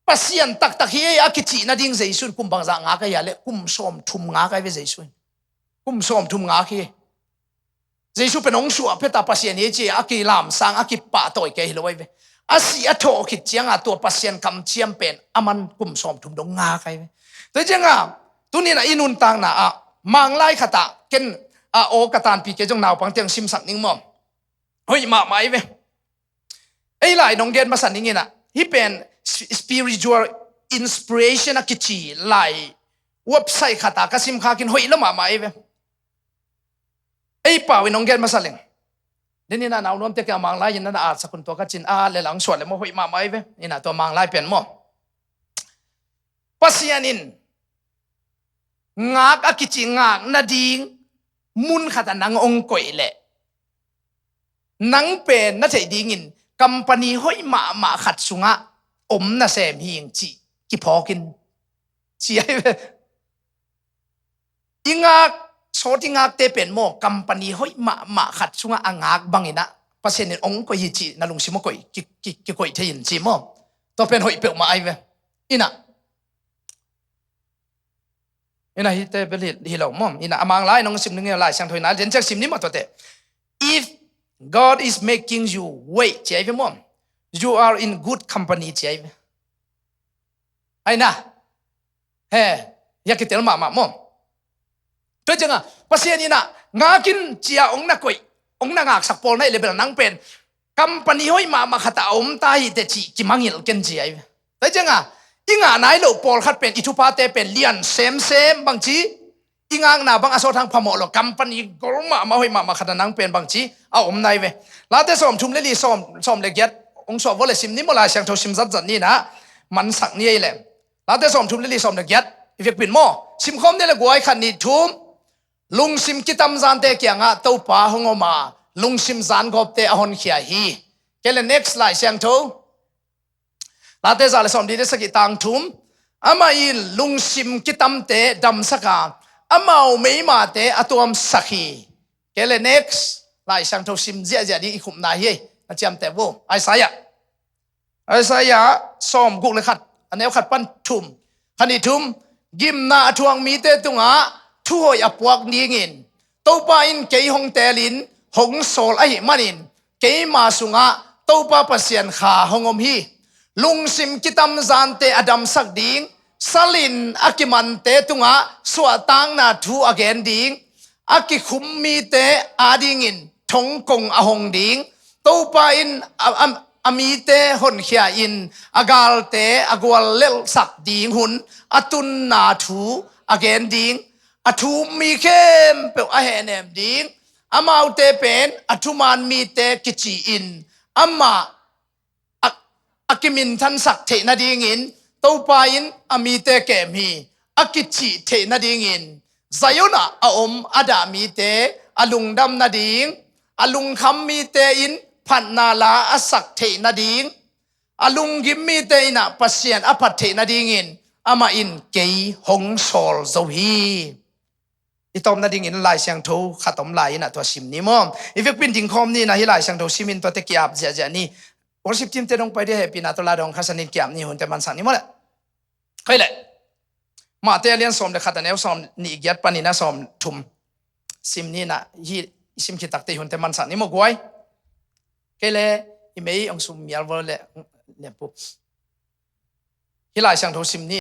Pasian taktak hi ei a kicih nading Jesu in kum bangzah ngak ai a le kum sawm thum ngak ai ve Jesu in. Kum sawm thum ngak hi. Jesu pen hong suah pheta Pasian hi ci a kilamsang a kipahtawi kei hi lo ai ve. A si a thawh khit cianga tua Pasian kamciam pen a man kum sawm thum dong ngak ai ve. Tua cianga tunin a i nuntakna ah manglai khatah ken a aw ka tanpi kei zong naupang tiang simsak ning maw. Hoih mahmah ai ve. Ei lai nong gen masa ning ina hih pen spiritual inspiration a kici lai website khata ka sim khakin hoih lo mahmah ei ve. Ei pau in nong gen masa leng. Den ina nau nuam tek a manglai in na at sakun tua ka cin a le lang suat le maw hoih mahmah ei ve. Ina tua manglai pen maw. Pasian in ngak a kici ngak nading mun khata nang ong koih leh nang pen na theih dingin company hoih mahmah khat sungah om nasem hing cih kiphawkin ci ai ve. I ngak sawt i ngakte pen maw company hoih mahmah khat sungah a ngak banginah Pasian in ong koih hi cih na lungsim a koih kikoih thei in ci maw? Tua pen hoih peuhmah ai ve. Inah Ina hite bel hi lo maw? Ina a manglai nong sim ning ina Lai Siangtho ina den ciang sim ni maw tuate. If God is making you wait ci ai ve maw? You are in good company ci ai ve. Aina he ya kitel mahmah maw? Tua cianga Pasian ina ngakin cia ong na koih ong na ngaksak pawl na i le bel nang pen company hoih mahmah khat a om ta hi te cih kimangngilh ken ci ai ve. Tua cianga i ngah nai loh pawlkhat pen i thuphate pen lian semsem bangci i ngakna bang a sawthang phamawh lo company gol mahmah hoih mahmah khat a nang pen bangci a om nai ve. Late sawm thum le li sawm sawm le giat ong suah vua le sim ni maw? Lai Siangtho sim zatzat ni na mansak ni ei le. Late sawm thum le li sawm le giat i vekpin maw? Simkhawm ni le guai khat ni thum. Lungsim kitam zante kiangah Topa hong om a lungsim zan gawpte a honkhia hi. Kei le next Lai Siangtho. Late za le sawm li le sagih tang thum. Amah in lungsim kitamte damsak a amau meimate a tuamsak hi. Kei le next Lai Siangtho sim ziahziah ding i khupna hi. Na ciamteh vo Isaiah. Isaiah sawm guk le khat a neu khat pan thum. Khat ni thum. Gimna a thuak mite tungah thuhoih a puak dingin Topa in kei hong teelin hong sawl ahih manin keima sungah Topa Pasian kha hong om hi. Lungsim kitam zante a damsak ding, salin a kimante tungah suahtakna thu a gen ding, a kikhum mite adingin thongkong a hong ding. Topa in a, a, a mite honkhia in a galte a guallelhsak ding hun a tunna thu a gen ding, a thum mi khempeuh a hehnem ding, amaute pen a thuman mite kici-in amah a, a kiminthansak theih nadingin Topa in a mite kem hi. A kicih theih nadingin Zion ah a om a dah mite a lungdam nading, a lungkham mite in phatna la a sak theih nading, a lunggim mite in ah Pasian a phat theih nadingin amah in kei hong sawl zo hi. I tawp nadingin Lai Siangtho khat om lai in ah tua sim ni maw? I vekpi in dingkhawm ni in ah hih Lai Siangtho sim in tuate ki-ap ziahziah ni. Worship team te dong pai dia, hehpihna tawh la dong khasan in ki-ap ni, hunte mansak ni maw le. Kei le. Matthai a lian sawm le khat a neu sawm nih giat panin a sawm thum sim ni in ah hih i sim khit takte hunte mansak ni maw guai. Kei le, i mei hong sum mial vo le, le pu. Hih Lai Siangtho sim ni.